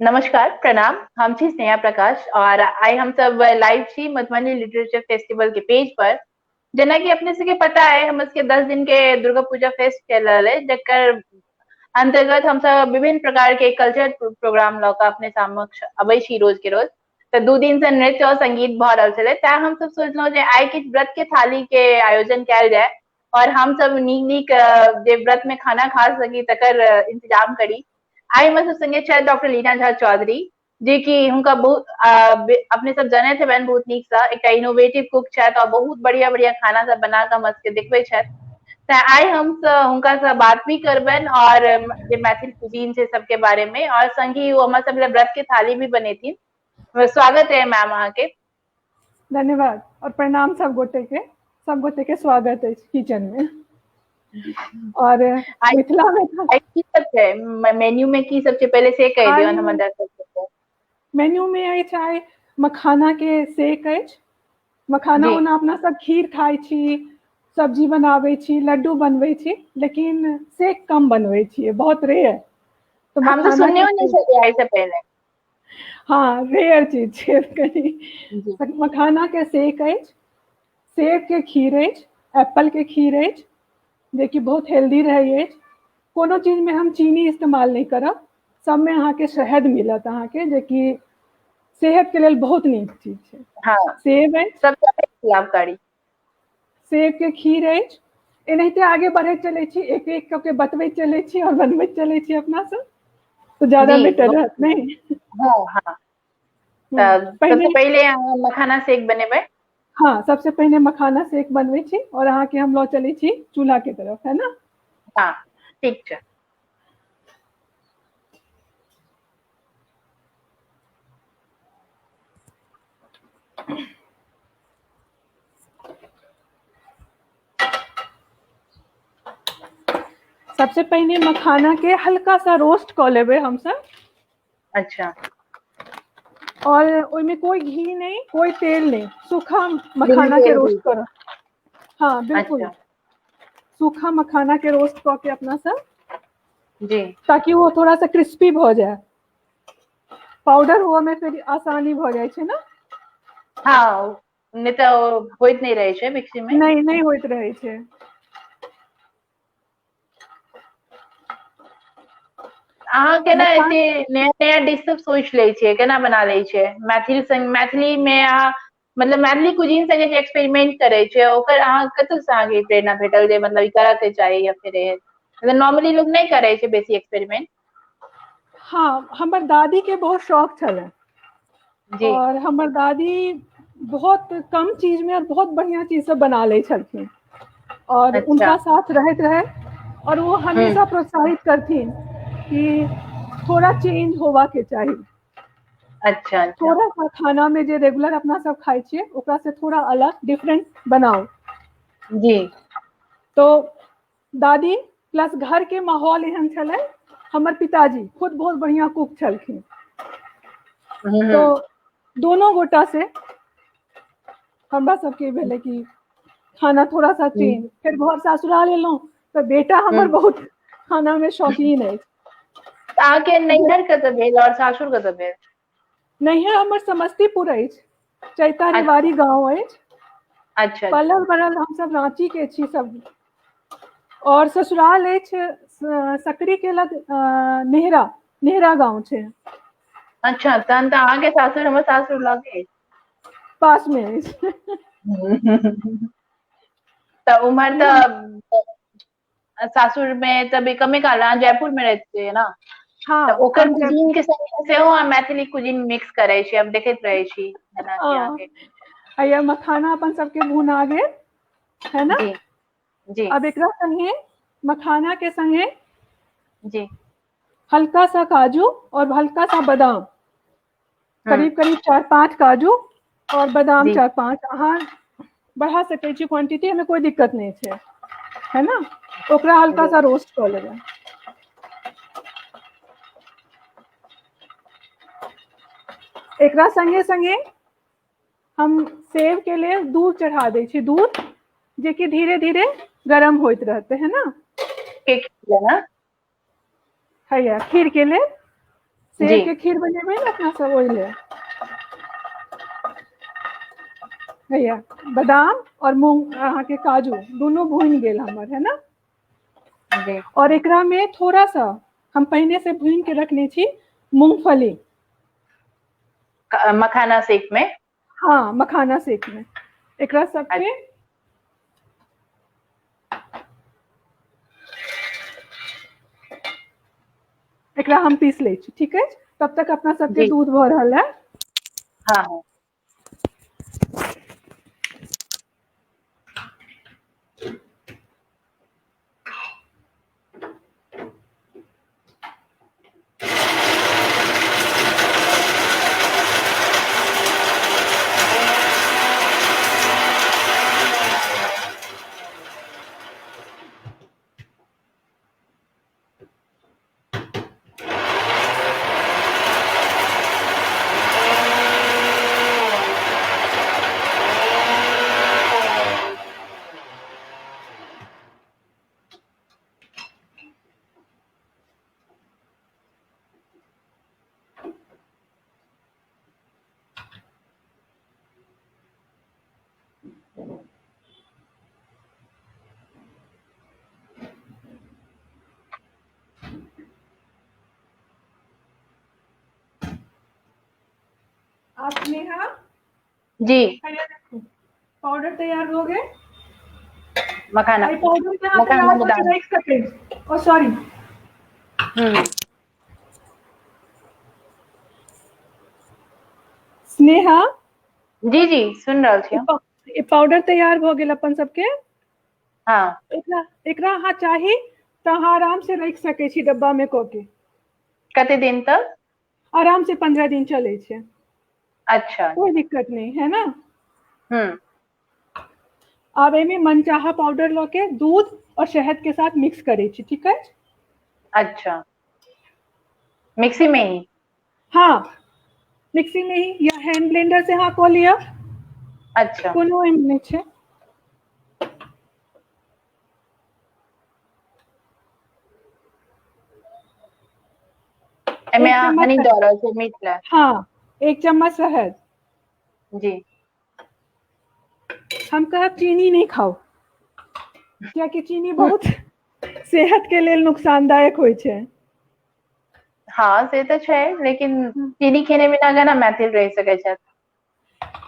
नमस्कार, प्रणाम। हम छी स्नेहा प्रकाश और आइ हम सब लाइव छी मधुबनी लिटरेचर फेस्टिवल के पेज पर। जेना कि अपने सबके पता है, हमर सबके 10 दिन के दुर्गा पूजा फेस्ट चल रहल है, जकर अंतर्गत हम सब विभिन्न प्रकार के कल्चर प्रोग्राम लऽ कऽ अपने समक्ष अबै छी रोज के रोज। तऽ 2 दिन से नृत्य और संगीत भऽ रहल छलै, तें हम सब सोचलहुँ जे आइ किछु व्रत के थाली के आयोजन कयल जाय और हम सब नीक नीक जे व्रत में खाना खा सकी तकर इंतजाम करी। आइ हमर सब संगे छथि डॉक्टर लीना झा चौधरी, जे कि हुनका बहुत अपने सब जनैत हेबनि बहुत नीक सँ, एकटा इनोवेटिव कुक छथि और बहुत बढ़िया बढ़िया खाना सब बना कऽ हमर सबके देखबै छथि। तऽ आइ हम हुनका से बात भी करबनि और जे मैथिल कुजीन छै सबके बारे में, और संग ही ओ हमर सब व्रत के थाली भी बनेथिन। स्वागत है मैम अहाँके। धन्यवाद और प्रणाम सब गोटे के, सब गोटे के स्वागत है किचन में। और मिथिला में आइ की सब छै मेन्यू में, की सब छै पहले से कहि दियौ हमर दर्शक सबके। मेन्यू में अछि आइ मखाना के सेक अछि। मखाना ओना अपना सब खीर खाइ छी, सब्जी बनाबै छी, लड्डू बनबै छी, लेकिन सेक कम बनबै छियै, बहुत रेयर। तऽ हम तऽ सुनने नहि छलियै आइ से पहले। हाँ, रेयर चीज छै कनि। मखाना के सेक अछि, सेब के खीर अछि, एप्पल के खीर अछि, जेकि बहुत हेल्दी रहै अछि। कोनो चीज में हम चीनी इस्तेमाल नहि करब, सबमे अहाँके शहद मिलत अहाँके, जेकि सेहत के लेल बहुत नीक चीज छै। हाँ, सेब अछि, सब लाभकारी। सेब के खीर अछि। एनाहिते आगे बढ़ैत चलै छी, एक एक कऽ के बतबैत चलै छी और बनबैत चलै छी अपना सब, तऽ ज्यादा बेटर रहत नहीं। हाँ, हाँ। तऽ सबसे पहिले अहाँ मखाना सेक बनेबै। हाँ, सबसे पहिने मखाना सेक बनबै छी और अहाँके हम लऽ चलै छी चूल्हा के तरफ, है ना? हाँ, ठीक छै। सबसे पहिने मखाना के हल्का सा रोस्ट कऽ लेबै हमसब। अच्छा। और ओहिमे कोई घी नहीं, कोई तेल नहीं, सूखा मखाना के रोस्ट करब। हाँ बिल्कुल। अच्छा। सूखा मखाना के रोस्ट कऽ के अपना सब जी, ताकि वो थोड़ा सा क्रिस्पी भऽ जाए, पाउडर हुआ में फिर आसानी भऽ जाइ छै ना। हाँ, नहि तऽ होइत नहि रहै छै मिक्सी में। नहीं, नहीं होइत रहै छै। अहाँ केना एते नया नया डिश सब सोचि लै छियै, केना बना लै छियै? मैथिल संग मैथिली में अहाँ मतलब मैथिली कुजीन संगे जे एक्सपेरिमेंट करै छै, ओकर अहाँ कतऽ से अहाँके प्रेरणा भेटल जे मतलब ई करऽ के चाही या फिर मतलब नॉर्मली लोग नहि करै छै बेसी एक्सपेरिमेंट? हाँ, हमर दादी के बहुत शौक छलै और हमर दादी बहुत कम चीज में और बहुत बढ़िया चीज सब बना लै छलखिन और अच्छा। उनका साथ रहैत रहे और वो हमेशा प्रोत्साहित करथिन कि थोड़ा चेंज होवा के चाही। अच्छा, अच्छा। थोड़ा सा खाना में जे रेगुलर अपना सब खाइ छियै ओकरा से थोड़ा अलग डिफरेंट बनाओ। जी। तो दादी प्लस घर के माहौल एहन छलै, हमर पिताजी खुद बहुत बढ़िया कुक छलखिन, तो दोनों गोटा से हमरा सबके भेलै कि खाना थोड़ा सा चेंज। फिर घर ससुराल एलहुँ तऽ बेटा हमर बहुत खाना में शौकीन अछि। तऽ अहाँके नैहर कतऽ भेल और सासुर कतऽ भेल? नैहर हमर समस्तीपुर अछि, चैता रेवारी गाँव अछि। अच्छा। पलल बढ़ल हमसब राँची के छी सब, और ससुराल अछि सकरी के लग नेहरा, नेहरा गाँव छै। अच्छा, तहन तऽ अहाँके सासुर हमर सासुर लगे। पास में अछि। तऽ उम्हर तऽ सासुर में तऽ कमे काल अहाँ जयपुर में रहैत छियै ना? हाँ, तऽ ओकर हम कुजीन के संग सेहो अहाँ मैथिली कुजीन मिक्स करै छी, हम देखैत रहै छी जेना कि अहाँके। हैया मखाना अपन सबके भुना गेल है ना? जी, जी। अब एकरा संगे मखाना के संगे जी। हल्का सा काजू और हल्का सा बादाम, करीब करीब 4-5 काजू और बादाम 4-5, अहाँ बढ़ा सकै छी क्वांटिटी, हमें कोई दिक्कत नहीं छै, है ना? ओकरा हल्का सा रोस्ट कऽ लेबै। एकरा संगे संगे हम सेब के लेल दूध चढ़ा दै छी, दूध जे कि धीरे धीरे गरम होइत रहतै, है ना? ना? हैया खीर के लेल सेब के खीर बनेबै ने अपना सब, ओहि ले हैया बादाम और मूंग अहाँके काजू दुनू भुनि गेल हमर, है ना? और एकरा में थोड़ा सा हम पहिने से भून के रखने छी मूंगफली। मखाना शेक में? हाँ, मखाना शेक में एकरा सबके एकरा हम पीस लै छी, ठीक अछि? तब तक अपना सबके दूध भऽ रहल है। हाँ हाँ। आप स्नेहा जी, पाउडर तैयार हो गए। मखाना पाउडर के अहाँ तैयार कऽ के राखि सकै छी। ओ सॉरी, स्नेहा जी जी, सुन रहल छी। ई पाउडर तैयार भऽ गेल अपन सबके। हाँ। एकरा एकरा अहाँ चाही तऽ अहाँ आराम से राखि सकै छी डब्बा में कऽ के। कते दिन तक? आराम से 15 दिन चलै छै। अच्छा। कोई दिक्कत नहीं है ना। आब एहिमे मनचाहा पाउडर लऽ के दूध और शहद के साथ मिक्स करै छी, ठीक अछि? अच्छा, मिक्सी में ही? हाँ, मिक्सी में ही या हैंड ब्लेंडर से अहाँ कऽ लिअ। अच्छा। कोनो एहन नहि छै। एहिमे अहाँ हनी दऽ रहल छी मीठ लए? हाँ, 1 चम्मच शहद। जी। हम कहब चीनी नहीं खाओ, कियाकि चीनी बहुत सेहत के लेल नुकसानदायक होइ छै। हाँ, से तऽ छै, लेकिन चीनी खेने बिना केना मैथिल रहि सकै छथि?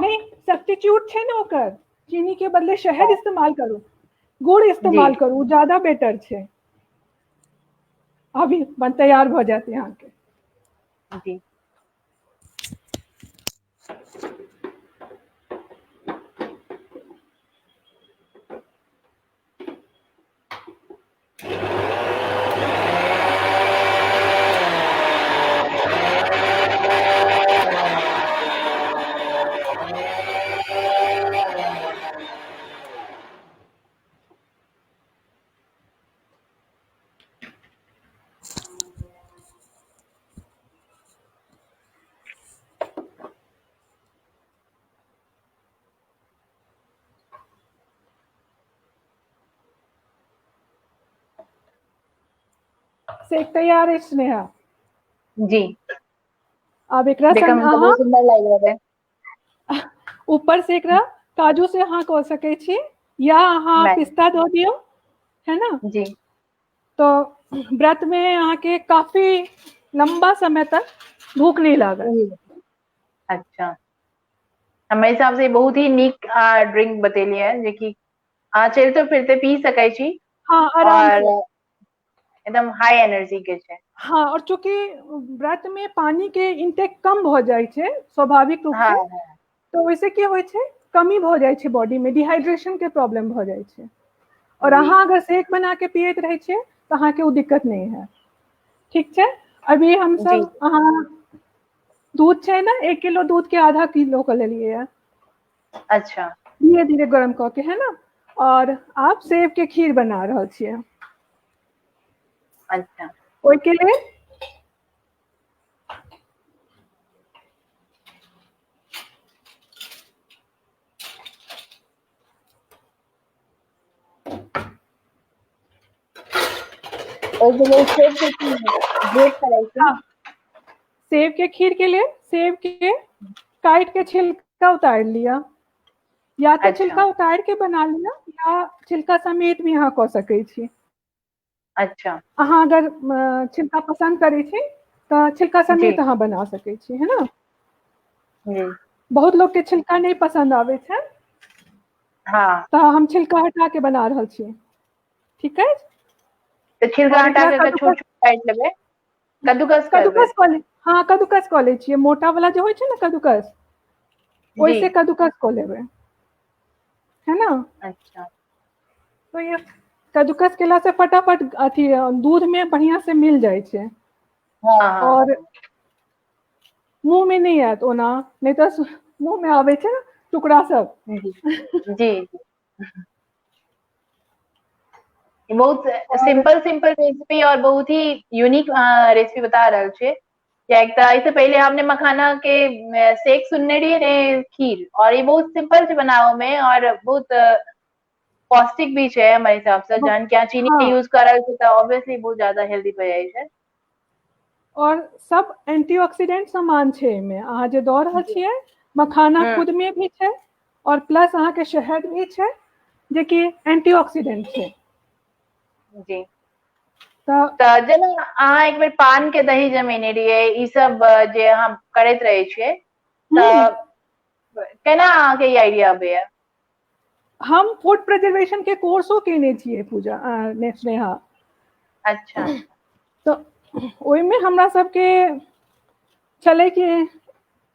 नहीं, सब्स्टिट्यूट छै ने ओकर। चीनी के बदले शहद इस्तेमाल करू, गुड़ इस्तेमाल करू, ज्यादा बेटर छै। अभी बन तैयार भऽ जायत अहाँके। जी। सेक तैयार अछि स्नेहा। जी। आब एकरा देखऽ संग मे तऽ अहाँ बहुत सुन्दर लागि रहल है। ऊपर से एकरा काजू से अहाँ कऽ सकै छी या अहाँ पिस्ता दऽ दियौ, है ना? जी। तो व्रत में अहाँके काफी लंबा समय तक भूख नहीं लागत। अच्छा, हमरा हिसाब से बहुत ही नीक ड्रिंक बतेलियै, जेकि अहाँ चलितो फिरते पी सकै छी। हाँ, आराम और से। एकदम हाई एनर्जी के छै। हाँ, और चूंकि व्रत में पानी के इंटेक कम भऽ जाइ छै स्वाभाविक रूप से, तो ओहिसे की होइ छै, कमी भऽ जाइ छै बॉडी में, डिहाइड्रेशन के प्रॉब्लम भऽ जाइ छै। और अहाँ अगर शेक बना के पियैत रहै छियै तऽ अहाँके ओ दिक्कत नहीं है। ठीक छै, अभी हम सब अहाँ दूध छै ना, 1 किलो दूध के आधा किलो कऽ लेलियै है। अच्छा। धीरे धीरे गरम कऽ के, है ना? और आप सेब के खीर बना रहल छियै। अच्छा। ओहिके लेल ओहिके लेल सेब के की ग्रेट करै छी? हाँ, सेब के खीर के लेल सेब के काटि के छिलका उतारि लिअ, या तऽ छिलका उतारि के बना लिअ या छिलका समेत भी अहाँ कऽ सकै छी। अहाँ अगर छिलका पसन्द करै छी तऽ छिलका समेत अहाँ बना सकै छी, है ना? बहुत लोग के छिलका नहि पसन्द आबै छै। तऽ हम छिलका हटा के बना रहल छी। ठीक अछि? तऽ छिलका और हटा एकरा के कद्दूकस छोट छोट काटि लेबै, कद्दूकस करबै। कद्दूकस कऽ ले, हँ कद्दूकस कऽ लै छियै, मोटा वाला जे होइ छै ने कद्दूकस, ओहिसे कद्दूकस कऽ लेबै, है ना? अच्छा। तो ये कद्दूकस केला से फटाफट अथी दूध में बढ़िया से मिल जाइ छै। हँ हँ और मुँह में नहि आयत ओना, नहि तऽ मुँह में आबै छै टुकड़ा सब। जी जी। बहुत और सिंपल सिंपल रेसिपी और बहुत ही यूनिक रेसिपी बता रहल छियै। कियाकि तऽ एहिसँ पहिले हमने मखाना के शेक सुनने रहियै ने खीर, और ई बहुत सिंपल छै बनाबऽ में और बहुत पौष्टिक भी छै हमर हिसाब से, जहन कि अहाँ चीनी के यूज कर रहल छी तऽ ऑब्वियसली बहुत ज्यादा हेल्दी भए जाइ छै। और सब एंटी ऑक्सीडेंट सामान छै एहिमे, अहाँ जे दऽ रहल छियै मखाना खुद मे भी छै और प्लस अहाँके शहद भी छै, जेकि एंटी ऑक्सीडेंट छै। जी। तऽ तऽ जेना अहाँ एक बेर पान के दही जमेने रहियै, ई सब जे अहाँ करैत रहे छियै, हूँ तऽ केना अहाँके ई आइडिया अबैया? हम फूड प्रिजर्वेशन के कोर्सो केने छियै पूजा स्नेहा। अच्छा। तऽ ओहिमे हमरा सबके छलै कि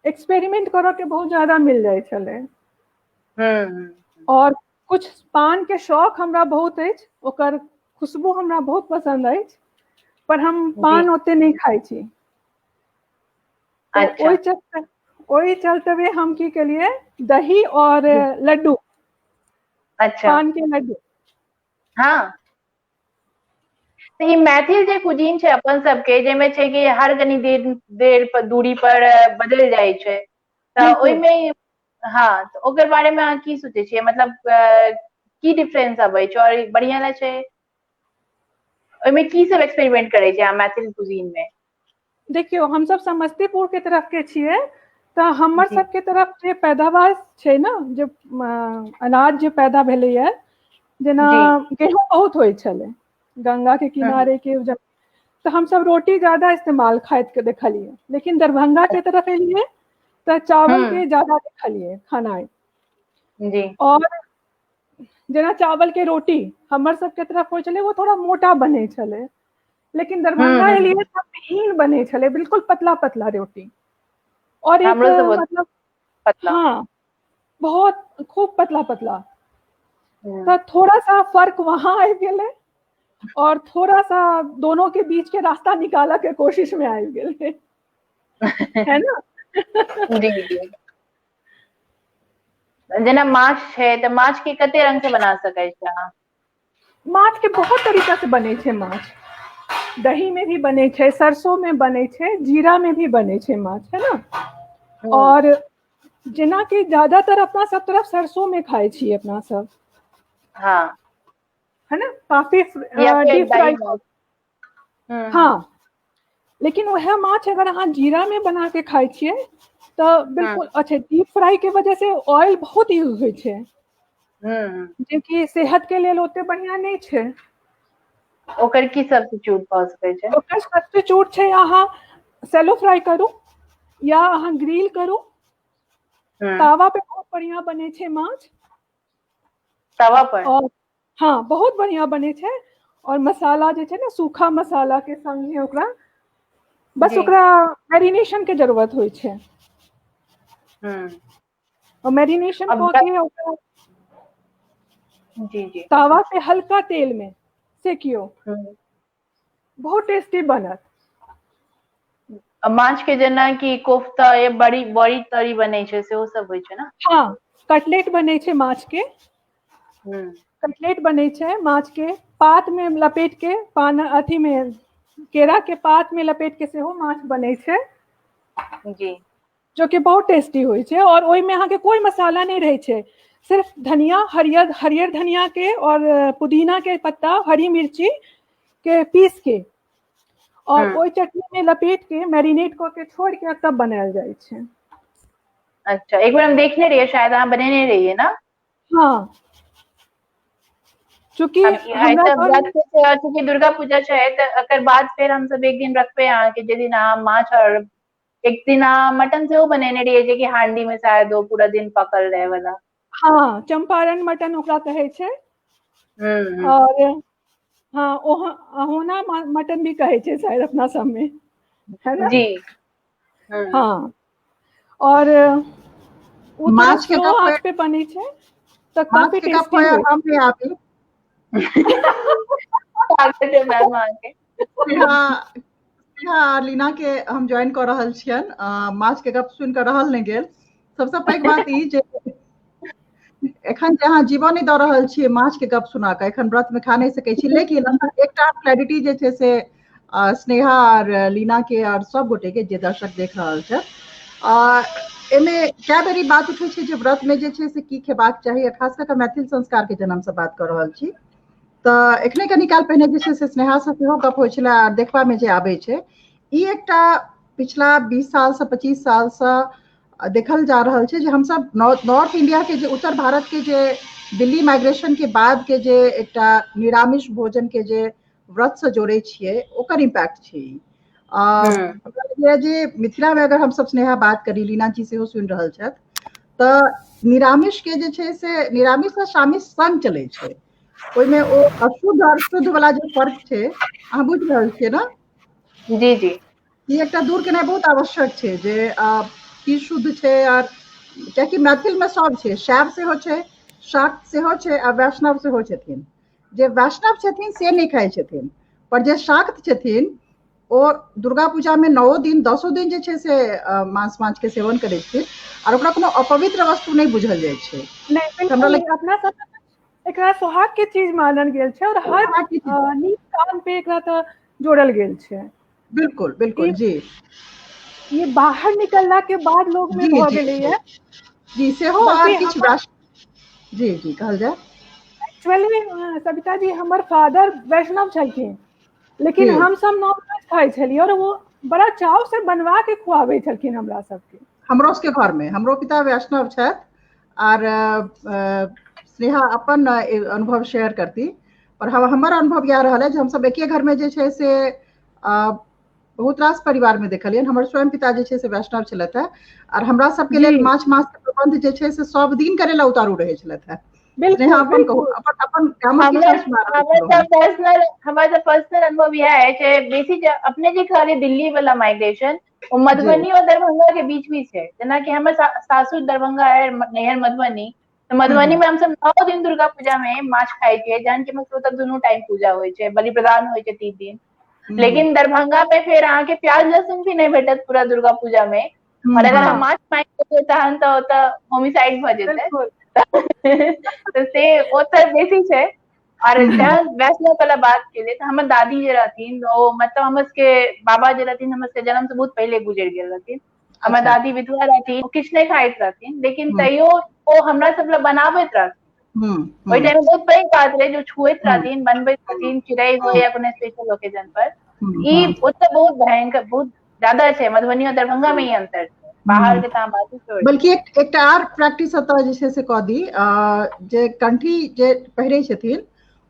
एक्सपेरिमेंट करऽ के बहुत ज्यादा मिल जाइ छलै। हूँ और कुछ पान के शौक हमरा बहुत अछि, ओकर खुशबू हमरा बहुत पसन्द अछि, पर हम पान ओते नहि खाइ छी। तऽ ओहि चलते हम की केलियै, दही और लड्डू, पान के लड्डू। हँ, तऽ ई मैथिल जे कुजीन छै अपन सबके, जाहिमे छै कि हर कनी देर देर पर दूरी पर बदलि जाइ छै, तऽ ओहिमे, हँ, तऽ ओकर बारे मे अहाँ की सोचै छियै? मतलब की डिफरेंस अबै छै और बढ़िया ने छै? ओहिमे की सब एक्सपेरिमेंट करै छै अहाँ मैथिल कुजीन मे? देखियौ, हमसभ समस्तीपुर के तरफ के छियै, तऽ हमर सबके तरफ जे पैदावार छै ने, जे अनाज जे पैदा भेलैया, जेना गेहूँ बहुत होइ छलै गंगा के किनारे के, तऽ हमसब रोटी ज्यादा इस्तेमाल खाइत के देखलियै, लेकिन दरभंगा के तरफ एलियै तऽ चावल के ज्यादा देखलियै खानाइ। और जेना चावल के रोटी हमर सबके तरफ होइ छलै, ओ थोड़ा मोटा बनै छलै, लेकिन दरभंगा एलियै तऽ महीन बनै छलै, बिल्कुल पतला पतला रोटी। और एक हमरो सब मतलब पतला। हाँ, बहुत खूब पतला पतला। तऽ थोड़ा सा फर्क वहां आबि गेलै और थोड़ा सा दोनों के बीच के रास्ता निकालऽ के कोशिश मे आबि गेलै, है ना? जी जी। जेना माछ छै तऽ माछ के कते रंग से बना सकै छी अहाँ? माछ के बहुत तरीका से बनै छै। माछ दही में भी बनै छै, सरसों में बनै छै, जीरा में भी बनै छै माछ, है ना? और जेनाकि ज्यादातर अपना सब तरफ सरसों में खाइ छियै अपना सब, है ना? काफी या फेर डीप दही फ्राई। माछ। हँ, लेकिन उएह माछ अगर अहाँ जीरा मे बना के खाय छियै तऽ बिल्कुल अच्छा, डीप फ्राई के वजह से ऑयल बहुत यूज होइ छै, जेकि सेहत के लेल ओते बढ़िआँ नहि छै। ओकर की सब्स्टिट्यूट भऽ सकै छै? ओकर सब्स्टिट्यूट छै अहाँ सेलो फ्राई करू या अहाँ ग्रिल करू। तावा पे बहुत बढ़िया बनै छै माछ। तवा पर? और हँ, बहुत बढ़िया बनै छै। और मसाला जे छै ने, सूखा मसाला के संगे ओकरा बस ओकरा मैरिनेशन के जरूरत होइ छै। मैरिनेशन अब कऽ के ओकरा जी जी। तावा पे हल्का तेल में सेकियो, बहुत टेस्टी बनत। माछ के जेनाकि कोफ्ता या बड़ी बड़ी तरी बनै छै, सेहो सब होइ छै ने? हँ, कटलेट बनै छै माछ के। कटलेट बनै छै माछ के, पात मे लपेट के, पान अथी मे, केरा के पात मे लपेट के सेहो माछ बनै छै। जो कि बहुत टेस्टी होइ छै। और ओहिमे अहाँके कोइ मसाला नहि रहै छै, सिर्फ धनिया, हरियर हरियर धनिया के और पुदीना के पत्ता, हरी मिर्ची के पीस के और ओहि चटनी में लपेट के मैरिनेट कऽ के छोड़ के तब बनायल जाइ छै। अच्छा, एक बेर हम देखने रहियै, शायद अहाँ बनेने रहियै ना? हाँ, चूँकि हमरा चूँकि दुर्गा पूजा छै तऽ एकर बाद फेर हमसब एक दिन रखबै अहाँके, जे दिन अहाँ माछ और एक दिन अहाँ मटन सेहो बनेने रहियै, जे कि हांडी में शायद ओ पूरा दिन पकल रहे वाला। हाँ, चंपारण मटन ओकरा कहै छै। और हाँ, ओहोना मटन भी कहै छै शायद अपना सब में, है ना? जी। हाँ, और ओ माछ के स्लो आंच पे बनै छै तऽ काफी टेस्टी होइ। हम नहि आबी। मैम अहाँके। स्नेहा लीना के हम ज्वाइन कऽ रहल छियनि। माछ के गप सुनि कऽ रहल नहि गेल। सबसँ पैघ बात ई जे एखन जे अहाँ जीवन नहि दऽ रहल छियै माछ के गप सुना कऽ, एखन व्रत में खा नहि सकै छी, लेकिन एकटा क्लैरिटी जे छै से स्नेहा आर लीना के आर सब गोटे के जे दर्शक देख रहल छथि, एहिमे कए बेर ई बात उठै छै जे व्रत में जे छै से की खेबाक चाही, खास कऽ कऽ मैथिल संस्कार के जन्म से बात कऽ रहल छी। तऽ एखने कनी काल पहिने जे छै से स्नेहा से सेहो गप होइ छलै, आर देखबा में जे आबै छै ई एकटा पिछला 20 साल से 25 साल से देखल जा रहल छै जे हमसब नॉर्थ इंडिया के जे उत्तर भारत के जे दिल्ली माइग्रेशन के बाद के जे एकटा निरामिष भोजन के जे व्रत से जोड़ै छियै ओकर इम्पैक्ट छै ई। जे मिथिला में अगर हमसब स्नेहा बात करी, लीना जी सेहो सुनि रहल छथि, तऽ निरामिष के जे छै से निरामिष आ सामिष संग चलै छै, ओहिमे ओ अशुद्ध और शुद्ध वाला जे फर्क छै अहाँ बुझि रहल छियै ना? जी जी। ई एकटा दूर केनाइ बहुत आवश्यक छै जे की शुद्ध छै, आर कियाकि मैथिल में सब छै, शैव सेहो छै, शाक्त सेहो छै आ वैष्णव सेहो छथिन। जे वैष्णव छथिन से नहि खाइ छथिन, पर जे शाक्त छथिन ओ दुर्गा पूजा में 9 दिन 10 दिन जे छै से मांस माछ के सेवन करै छथिन, आर ओकरा कोनो अपवित्र वस्तु नहि बुझल जाइ छै। नहि, बिल्कुल अपना सब एकरा सोहाग के चीज मानल गेल छै और हर नीक काम पे एकरा तऽ जोड़ल गेल छै। बिल्कुल बिल्कुल जी। ये बाहर निकलला के बाद लोग में भऽ गेलै है जी, सेहो आर किछु जी जी कहल जाय। एक्चुअली सविता जी हमर फादर वैष्णव छलखिन, लेकिन हम सब नॉनवेज खाइ छलियै और वो बड़ा चाव से बनवा के खुआबै छलखिन हमरा सबके। हमरो सबके घर में हमरो पिता वैष्णव छथि, आर स्नेहा अपन अनुभव शेयर करती, पर हमर अनुभव इएह रहल है जे हमसब एके घर में जे छै से बहुत रास परिवार में देखलियनि। हमर स्वयं पिता जे छै से वैष्णव छलथि है, आर हमरा सबके लेल माछ मास के प्रबंध जे छै से सब दिन करे ला उतारू रहै छलथि है। स्नेहा अपन कहू, अपन अपन गामक हमर तऽ पर्सनल अनुभव इएह है जे बेसी अपने जे कहलियै दिल्ली वाला माइग्रेशन, ओ मधुबनी और दरभंगा के बीच भी छै। जेनाकि हमर सासुर दरभंगा है, नैहर मधुबनी, तऽ मधुबनी में हमसब 9 दिन दुर्गा पूजा में माछ खाइ छियै, जहन कि हमर दुनू टाइम पूजा होइ छै, बलि प्रदान होइ छै 3 दिन। लेकिन दरभंगा में फेर अहाँके प्याज लहसुन भी नहि भेटत पूरा दुर्गा पूजा में, और अगर हम माछ मांगि लेबै तहन तऽ ओतऽ होमिसाइड भऽ जेतै, तऽ से ओतऽ बेसी छै। और जहन वैष्णव वाला बात केलियै तऽ हमर दादी जे रहथिन ओ मतलब हमर सबके बाबा जे रहथिन हमर सबके जन्म से बहुत पहिले गुजरि गेल रहथिन। हमर दादी विधवा रहथिन, ओ किछु नहि खाइत रहथिन, लेकिन तैयो ओ हमरा सब लए बनाबैत रहथिन। ओहि टाइम में बहुत पैघ बात रहै जो छुएत रहथिन, बनबैत रहथिन, चिड़ै हो या कोनो स्पेशल ओकेजन पर। ई ओतऽ बहुत भयंकर बहुत ज्यादा छै, मधुबनी और दरभंगा में ही अंतर छै, बाहर के तऽ बात छोड़। बल्कि एकटा आर प्रैक्टिस ओतऽ जे छै से कऽ दी, जे कंठी जे पहिरै छथिन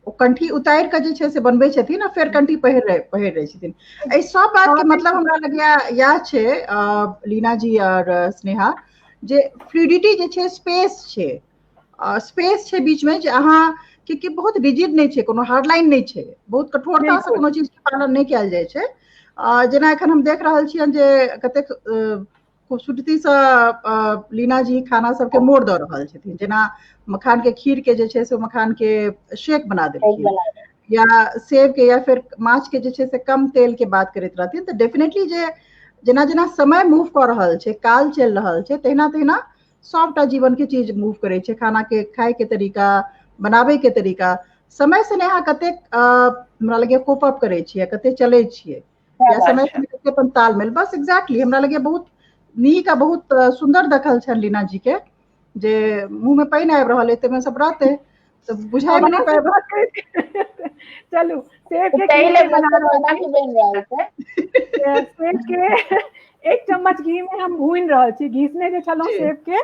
ओ कंठी उतारि कऽ जे छै से बनबै छथिन आ फेर कंठी पहिर लै छथिन। एहि सब बात के मतलब हमरा लगैया इएह छै लीना जी और स्नेहा, जे फ्लूइडिटी जे छै स्पेस छै, स्पेस छै बीच में, जे अहाँ के बहुत रिजिड नहि छै, कोनो हार्ड लाइन नहि छै, बहुत कठोरता से कोनो चीज के पालन नहि कयल जाइ छै। जेना एखन हम देख रहल छियनि जे कतेक खूबसूरती से लीना जी खाना सबके मोड़ दऽ रहल छथिन, जेना मखान के खीर के जे छै से मखान के शेक बना देलखिन, या सेब के या फिर माछ के जे छै से कम तेल के बात करैत रहथिन। तऽ डेफिनेटली जे जेना जेना समय मूव कऽ रहल छै, काल चलि रहल छै, तहिना तहिना सबटा जीवन के चीज मूव करै छै, खाना के खाय के तरीका, बनाबै के तरीका। समय से अहाँ कतेक हमरा लगैया कोप अप करै छियै, कते चलै छियै, या समय से कते अपन तालमेल। बस एग्जैक्टली हमरा लगैया बहुत नीक आ बहुत सुन्दर देखल छनि लीना जी के, जे मुँह में पानि आबि रहल है ताहिमे सब रहतै तऽ बुझाइ नहि पाबि। चलू, सेब के ताहि खीर लए बना मतलब रहल खाना छी। की बनि रहल छै? सेब के एक चम्मच घी में हम भूनि रहल छी। घीसने जे छलहुँ सेब के,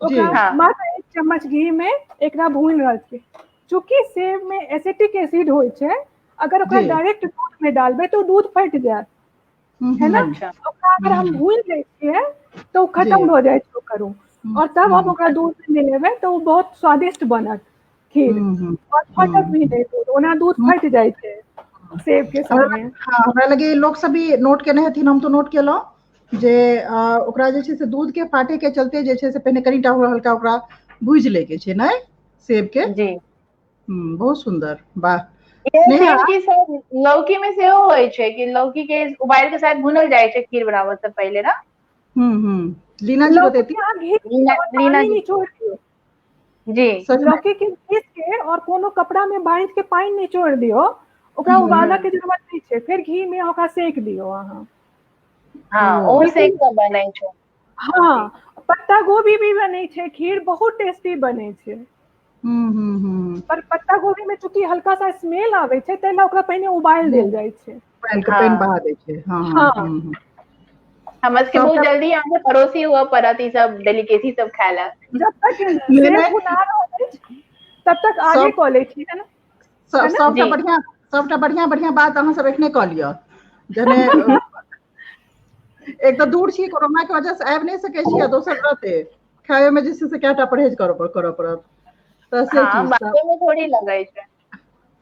ओकरा मात्र एक चम्मच घी में एकरा भूनि रहल छी। चूँकि सेब में एसिटिक एसिड होइ छै, अगर ओकरा डायरेक्ट दूध में डालबै तऽ ओ दूध फटि जायत, है ना? ओकरा अगर हम भूनि दै छियै तऽ ओ खत्म भऽ जाइ छै ओकर, और तब हम ओकरा दूध में मिलेबै तऽ ओ बहुत स्वादिष्ट बनत खीर, और फटत भी नहि दूध। ओना दूध फटि जाइ छै सेब के संगे। हँ, हमरा लगे लोक सब भी नोट केने हेथिन, हम तऽ नोट केलहुँ जे ओकरा जे छै से दूध के फाटे के चलते जे छै से पहिने कनिटा हल्का ओकरा भूजि लै के छै, नहि सेब के? जी। बहुत सुन्दर, वाह। सेम चीज सब लौकी में सेहो होइ छै कि लौकी के उबाल के साथ भुनल जाइ छै खीर बनाबऽ से पहिले ना? लीना जी बतेती। लीना जी निचोड़ दियौ जी। लौकी के घीस के और कोनो कपड़ा में बांधि के पानि निचोड़ दियौ, ओकरा उबालऽ के जरूरत नहि छै, फेर घी में ओकरा सेक दियौ अहाँ। हँ, ओ सेक के बनै छै। हँ, पत्ता गोभी भी बनै छै खीर, बहुत टेस्टी बनै छै। पर पत्ता गोभी में चूँकि हल्का सा स्मेल आबै छै, ताहि लए ओकरा पहिने उबालि देल जाइ छै। उबालि के पानि बहा दै छै। हँ। हँ। हमर सबके बहुत जल्दी अहाँके पड़ोसी हुअ पड़त ई सब डेलिकेसी सब खाय लए। जब तक सेब भुना रहल अछि तब तक आगे कऽ लै छी, है ना? सबटा बढ़िया, सबटा बढ़िया बढ़िया बात अहाँ सब एखने कऽ लिअ। जने एक तऽ दूर छी, कोरोना के वजह से आबि नहि सकै छी, आ दोसर रहते खाय में जे छै से कएटा परहेज करऽ पड़त। तऽ से चीज बाते में थोड़ी लगै छै।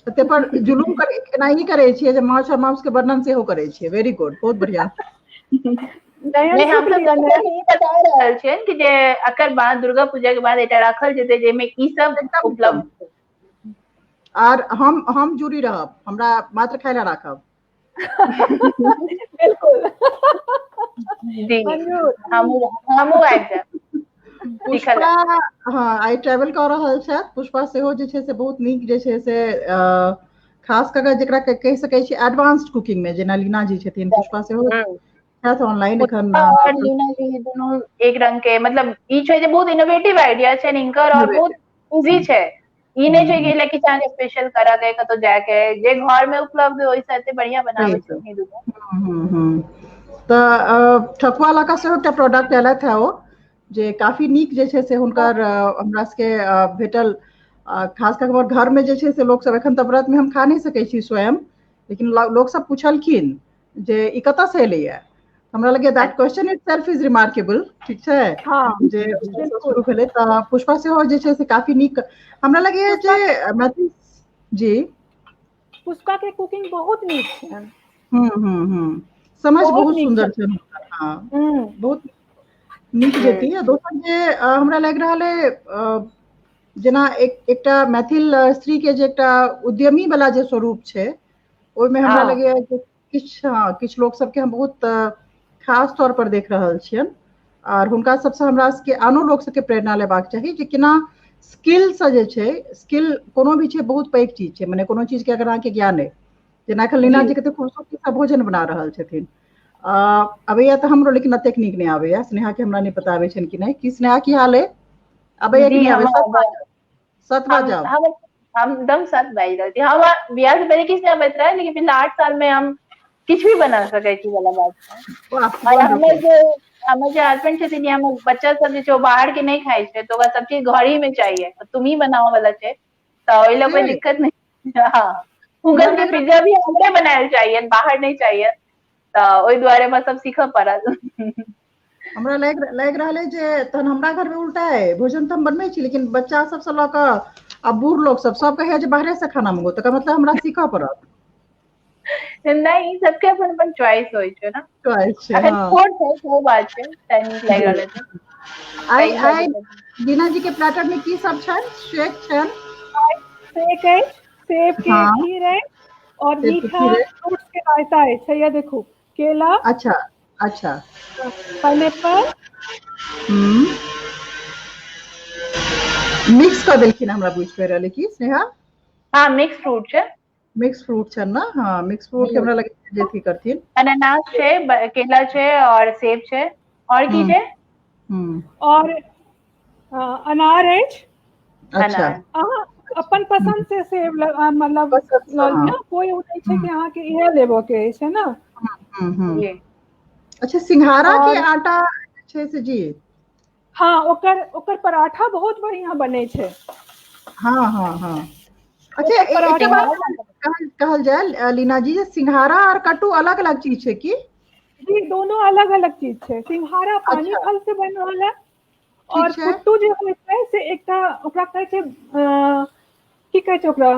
ताहि पर जुलूम एनाही करै छियै जे माछ आ मांस के वर्णन सेहो करै छियै। वेरी गुड, बहुत बढ़िया। नहि, हम सब ई बता रहल छियनि कि जे एकर बाद दुर्गा पूजा के बाद एकटा राखल जेतै जाहिमे ई सब उपलब्ध। आर हम जूरी रहब, हमरा मात्र खाय लए राखब। बिल्कुल जी, हमहूँ आबि जायब। पुष्पा, हँ, आइ ट्रेवल कऽ रहल छथि। पुष्पा सेहो जे छै से बहुत नीक जे छै से खास कऽ कऽ जेकरा कहि सकै छी एडवांस्ड कुकिंग मे, जेना लीना जी छथिन, पुष्पा सेहो छथि ऑनलाइन एखन। और लीना जी दुनू एक रंग के, मतलब ई छै जे बहुत इनोवेटिव आइडिया छै हिनकर और बहुत इजी छै। ई नहि छै कि किछु अहाँके स्पेशल करऽ के कतौ जाय के, जे घर में उपलब्ध ओहि से एते बढ़िया बनाबै छथिन दुनू। तऽ ठकुआ लऽ कऽ सेहो एकटा प्रोडक्ट एलथि है ओ, जे काफी नीक जे छै से हुनकर हमरा सबके भेटल। खास कऽ हमर घरमे जे छै से लोकसब, एखन तऽ व्रतमे हम खा नहि सकै छी स्वयं, लेकिन लोकसब पुछलखिन जे ई कतऽसँ एलैया। हमरा लगैया that question itself is remarkable. ठीक छै जे शुरू भेलै। तऽ पुष्पा सेहो जे छै से काफी नीक हमरा लगैया जे मैथिल जी। पुष्पा के कुकिंग बहुत नीक छै। समझ बहुत सुन्दर छै। हँ, बहुत नीक जेती। दोसर जे हमरा लागि रहल है, जेना एक एकटा मैथिल स्त्री के जे एकटा उद्यमी वाला जे स्वरूप छै, ओहिमे हमरा लगैया जे किछु, हँ, किछु लोक सबके हम बहुत खास तौर पर देख रहल छियनि, आर हुनका सबसँ हमरा सबके आनो लोक सबके प्रेरणा लेबाक चाही जे केना स्किलसँ जे छै, स्किल कोनो भी छै बहुत पैघ चीज छै। मने कोनो चीजके अगर अहाँके ज्ञान अइ, जेना एखन लीना जी कते खूबसूरती भोजन बना रहल छथिन। अबैया तऽ हमरो, लेकिन एतेक नीक नहि आबैया। स्नेहा के हमरा नहि पता आबै छनि कि नहि। की स्नेहा, की हाल है? अबैया कि नहि आबै? सत बाजब। हम एकदम सत बाजि रहल छी। हम बियाह से पहिले किछु नहि अबैत रहे, लेकिन पिछला 8 साल में हम किछु भी बना सकै छी वाला बात छै। और हमर जे हस्बैंड छथिन या हमर बच्चा सब जे छै, ओ बाहर के नहि खाइ छै, तऽ ओकरा सब चीज घर ही में चाहिए, तुम ही बनाओ वाला छै, तऽ ओहि लए कोई दिक्कत नहीं। हाँ, हुनकर के पिज्जा भी हमरे बनायल चाहिए, बाहर नहीं चाहिए, तऽ ओहि दुआरे हमरा सब सीखऽ पड़ल। हमरा लागि रहल है जे तहन हमरा घर में उल्टा है। भोजन तऽ हम बनबै छी, लेकिन बच्चा सबसँ लऽ कऽ आ बूढ़ लोक सब सब कहैया जे बाहरे से खाना मंगो, तकर मतलब हमरा सीखऽ पड़त। नहि, सबके अपन अपन चॉइस होइ छै ने। चॉइस छै। अखन छोट छै, सेहो बात छै, तैं नीक लागि रहल छै। आइ आइ लीना जी के प्लेटर में की सब छनि? शेक छनि। शेक अछि, सेब के खीर अछि और मीठा फ्रूट्स के रायता अछि। हैया देखू, केला। अच्छा अच्छा। पाइनएप्पल। मिक्स कऽ देलखिन हमरा बुझि पड़ि रहल की स्नेहा? हाँ, मिक्स फ्रूट छै। मिक्स फ्रूट छनि ने? हाँ, मिक्स फ्रूट के हमरा लगै जे अथी करथिन। अनानास छै, केला छै और सेब छै, और की छै? और अनार अछि। अच्छा। अहाँ अपन पसंद से सेब मतलब लऽ लिअ, कोई ओ नहि छै कि अहाँके इएह लेबऽ के अछि, है ना? अच्छा, सिंघारा के आटा छै से जी। हाँ, ओकर ओकर पराठा बहुत बढ़िया बनै छै। हाँ हाँ हाँ। अच्छा, एकटा बात कहल जाय लीना जी, जे सिंघारा और कट्टू अलग अलग चीज छै की? जी, दोनों अलग अलग चीज छै। सिंघारा पानी फल से बनि रहल है और कुट्टू जे होइ छै से एकटा ओकरा कहै छै, की कहै छै ओकरा,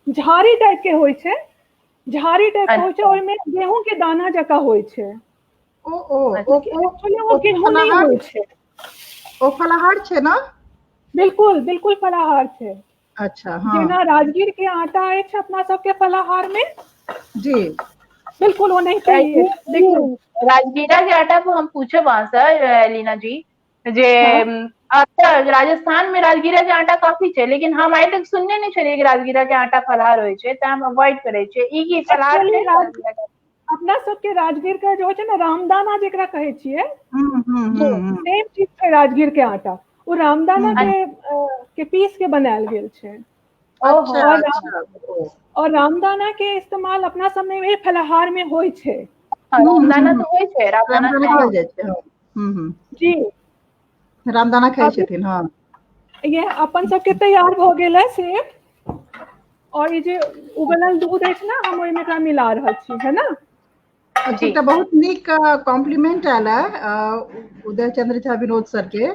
झाड़ी टाइप के होइ छै, झाड़ी टाइप के होइ छै, ओहिमे गेहूं के दाना जकाँ होइ छै। ओ ओ ओ ओ गेहूं नहि होइ छै, ओ फलाहार छै ना? बिल्कुल बिल्कुल फलाहार छै। अच्छा, हाँ। जेना राजगीर के आटा अछि अपना सबके फलाहार में जी, बिल्कुल ओनाहिते देखियौ। राजगीरा के आटा को हम पूछब अहाँसँ लीना जी, जे राजस्थान में राजगीरा के आटा काफी छै, लेकिन हम आइ तक सुनने नहि छलियै कि राजगीरा के आटा फलाहार होइ छै, तऽ हम अवॉइड करै छियै। ई की फलाहार छै? अपना सबके राजगीर के जे होइ छै ने, रामदाना जेकरा कहै छियै, सेम चीज छै राजगीर के आटा, ओ रामदाना के पीस के बनायल गेल छै। और रामदाना के इस्तेमाल अपना समय में फलाहार में होइ छै। रामदाना तऽ होइ छै, रामदाना खायल जाइ छै जी, रामदाना खाइ छथिन। हाँ, ये अपन सबके तैयार भऽ गेल है सेब, और ई जे उबलल दूध अछि ने, हम ओहिमे एकरा मिला रहल छी, है ना? अच्छा, एकटा बहुत नीक कॉम्प्लीमेंट आयल है उदय चंद्र झा विनोद सर के,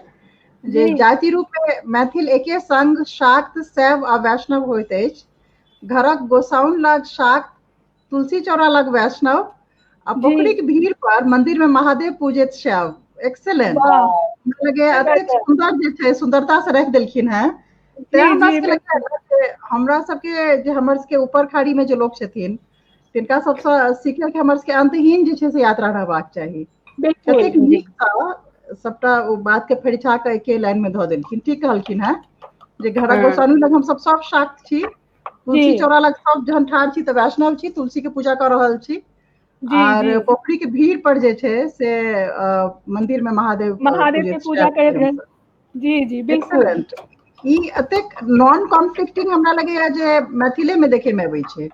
जे जाति रूप में मैथिल एके संग शाक्त, शैव आ वैष्णव होइत अछि। घरक गोसाउन लग शाक्त, तुलसी चौरा लग वैष्णव आ पोखरिक भीड़ पर मंदिर में महादेव पूजैत शैव। एक्सेलेंट, लगे एतेक सुन्दर जे छै, सुन्दरता से राखि देलखिन हेँ। तें हमरा सबके लगैए हमरा सबके जे हमर सबके ऊपर खाड़ी में जे लोक छथिन तिनका सबसँ सीखै के हमर सबके अंतहीन जे छै से यात्रा रहबाक चाही। कतेक नीक सबटा ओ बात के फरिछा कऽ एके लाइन में धऽ देलखिन। ठीक कहलखिन हेँ जे घरक गोसाउनि लग हमसब सब शाक्त छी, तुलसी चौरा लग सब जहन ठाढ़ छी तऽ वैष्णव छी, तुलसी के पूजा कऽ रहल छी, आर पोखरी के भीड़ पर जे छै से मंदिर में महादेव महादेव के पूजा करैत। जी जी बिल्कुल। ई एतेक नॉन कॉन्फ्लिक्टिंग हमरा लगैया जे मैथिले में देखे में अबै छै।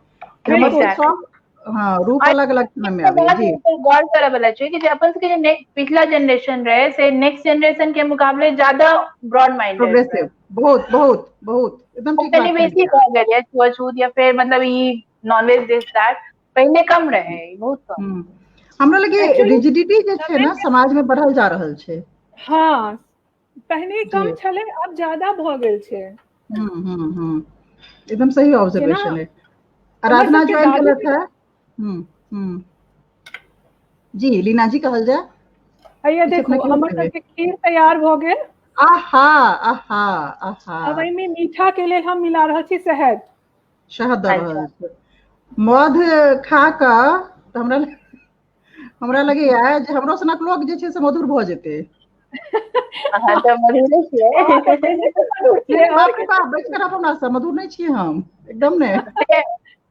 सब हाँ, रूप अलग अलग में आबै जी। गौर करे वाला छै कि जे अपन सबके जे पिछला जनरेशन रहे से नेक्स्ट जनरेशन के मुकाबले ज्यादा ब्रॉड माइंडेड, प्रोग्रेसिव, बहुत बहुत बहुत एकदम ठीक। कनि बेसी भऽ गेल है छुआछूत या फिर मतलब ई नॉनवेज this that, पहिले कम रहे, बहुत कम। हमरा लगे रिजिडिटी जे छै ना समाज में बढ़ल जा रहल छै। हाँ, पहिने कम छलै, अब ज्यादा भऽ गेल छै। एकदम सही ऑब्जर्वेशन है। आराधना ज्वाइन केलक है। जी लीना जी कहल जाय। हैया देखो हमर सबके खीर तैयार भऽ गेल। आहा आहा आहा। अब एहिमे मीठा के लेल हम मिला रहल छी शहद। शहद दऽ रहल छी। मध खा कऽ तऽ हमरा हमरा लगैया जे हमरो सनक लोक जे छै से मधुर भऽ जेतै। अहाँ तऽ मधुरे छियै। बाप रे बाप, बचि कऽ रहब हमरा सँ, मधुर नहि छियै हम, एकदम नहि।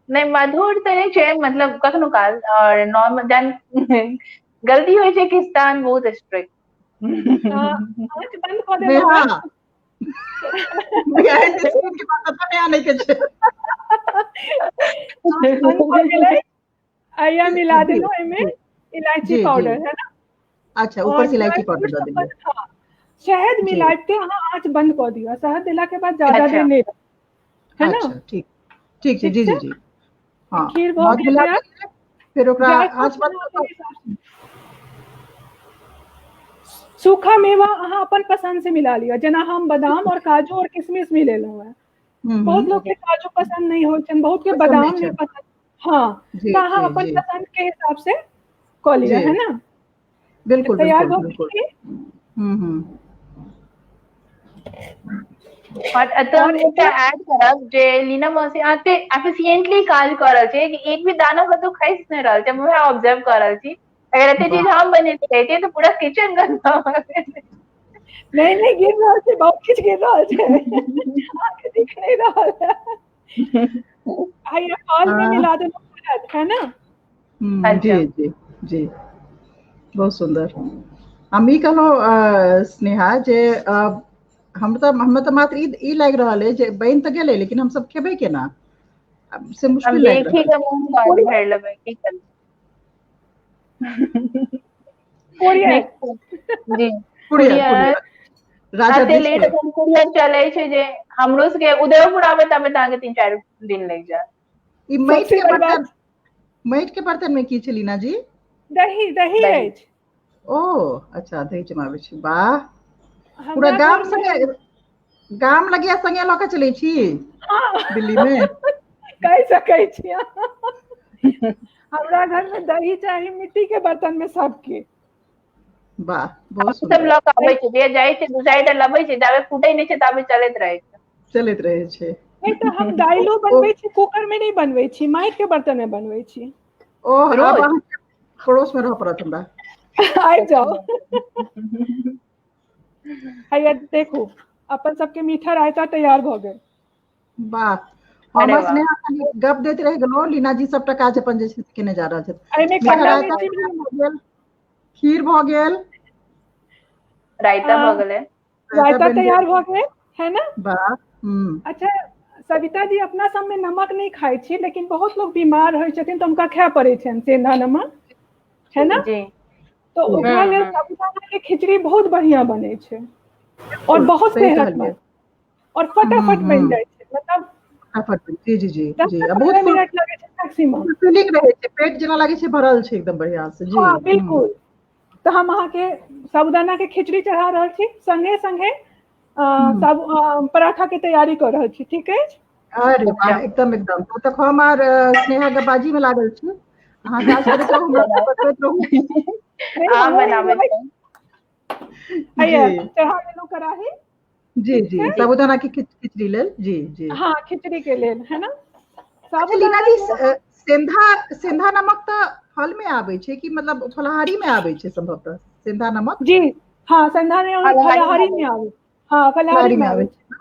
नहि मधुर तऽ नहि छै, मतलब कखनो काल और नॉर्मल जहन गलती होइ छै कि स्थान बहुत स्ट्रिक्ट। आँच बंद कऽ देलहुँ। बिहाइंड द सीन के बात पता नहि आनै के छै। बंद भऽ गेलै। आइया मिला देलहुँ एहिमे इलायची पाउडर, है ना? अच्छा, ऊपर से इलायची पाउडर दऽ देलियै। शहद मिलाइते अहाँ आँच बंद कऽ दियौ। शहद देला के बाद ज्यादा देर नहि, है ना? ठीक ठीक छै, जी जी जी। हाँ, खीर भऽ गेल। फिर ओकरा आँच बंद। सूखा मेवा अहाँ अपन पसंद से मिला लिअ, जेना हम बादाम और काजू और किशमिश मिलेलहुँ हेँ। बहुत लोग के काजू पसंद नहीं होइ छनि, बहुत के बादाम नहीं पसंद। हाँ, तऽ अहाँ अपन पसंद के हिसाब से कऽ लिअ, है ना? बिल्कुल तैयार भऽ गेल। और एतऽ हम एकटा ऐड करब जे लीना मौसी अहाँ एफिशिएंटली काज कऽ रहल छी, एक भी दाना कतौ खसि नहि रहल छै, हम वएह ऑब्जर्व कऽ रहल छी। अगर एते चीज हम बनेने रहितियै तऽ पूरा किचन गंदा भऽ गेल। नहि नहि, गिर रहल छै, बहुत किछु गिर रहल छै, अहाँके दिख नहि रहल है। आइए फल में मिला देलहुँ, है ना? जी जी जी, बहुत सुन्दर। हम ई कहलहुँ स्नेहा जे हम तऽ हमरा तऽ मात्र ई ई लागि रहल अछि जे बनि तऽ गेलै, लेकिन हमसभ खेबै केना से हम मुश्किल लागि देखी रहल के मुँह पानि कोरिया भरि लेबै, की करबै। कोरिया जी। कुरियर कुरियर कुरियर राजा एते दिस लेट के एखन कुरियर चलै छै जे हमरो सबके उदयपुर आबैत आबैत अहाँके 3-4 दिन लागि जायत। ई माटि सबसे के बड़ी बात बर्तन, माटि के बर्तन मे की छै लीना जी? दही दही दही अछि। ओ अच्छा, दही जमाबै छी, वाह। पूरा हमरा गाम घर मे संगे, गाम लगिया संगे लऽ के चलै छी हँ दिल्ली मे। कहि सकै छी अहाँ। हमरा घर मे दही चाही मिट्टी के बर्तन मे सबके। वाह, बहुत हमहूँ सब सुन्दर। लऽ कऽ आबै छी, जे जाइ छै 2-4 टा लबै छै, जाबे फूटै नहि छै ताबे चलैत रहै छै। चलैत रहै छै। नहि तऽ हम दालियो ओ बनबै छी, कूकर मे नहि बनबै छी, माटि के बर्तन मे बनबै छी। ओ आब रोज अहाँके पड़ोस मे रहऽ पड़त हमरा। आबि जाउ। हैया देखू, अपन सबके मीठा रायता तैयार भऽ गेल। वाह, हम अरे आ वाह। स्नेहा खाली गप दैत रहि गेलहुँ, लीना जी सबटा काज अपन जे छै से केने जा रहल छथि। एहिमे मीठा खट्टा रायता मिर्ची भी भऽ गेल, खीर भऽ गेल, रायता भऽ गेलै। रायता रायता बनि गेल। तैयार भऽ गेल है ना? वाह। हूँ। अच्छा सविता जी, अपना सबमे नमक नहि खाइ छी, लेकिन बहुत लोग बीमार होइ छथिन तऽ हुनका खाय पड़ै छनि सेंधा नमक, है ना? जी। तऽ ओकरा हूँ लेल हूँ साबूदाना के खिचड़ी बहुत बढ़िया बनै छै और बिल्कुल बहुत सही सेहतमंद कहलियै। और हूँ फटाफट बनि हूँ जाइ छै, मतलब फटाफट बनि, जी जी जी दस जी, से आ बहुत 15 मिनट लगै छै मैक्सिमम। फुलफिलिंग रहै छै, पेट जेना लागै छै भरल छै एकदम बढ़िआँ से। जी। हँ हूँ। बिल्कुल। तऽ हम अहाँके साबूदाना के खिचड़ी चढ़ा रहल छी, संगे संगे हूँ। पराठा के तैयारी कऽ रहल छी, ठीक अछि? अरे वाह, अच्छा। एकदम एकदम। तब तक हम आर स्नेहा गबाजी मे लागल छी, अहाँ काज करैत रहू, हमरा बतबैत रहू। नहि आम हमहूँ बनाबै एन्जॉय छै। हैया जी चढ़ा देलहुँ कड़ाही। जी ठीक जी, छै। जी। साबूदाना के खिचड़ी लेल। जी जी। हँ खिचड़ी के लेल, है ना? अच्छा लीना साबूदाना जी, के सेंधा सेंधा नमक तऽ फल मे आबै छै कि मतलब फलाहारी मे आबै छै संभवतः सेंधा नमक? जी हँ, संधा ने फलाहारी फलाहारी मे मे आबै, हँ फलाहारी फलाहारी मे मे आबै आबै छै। छै।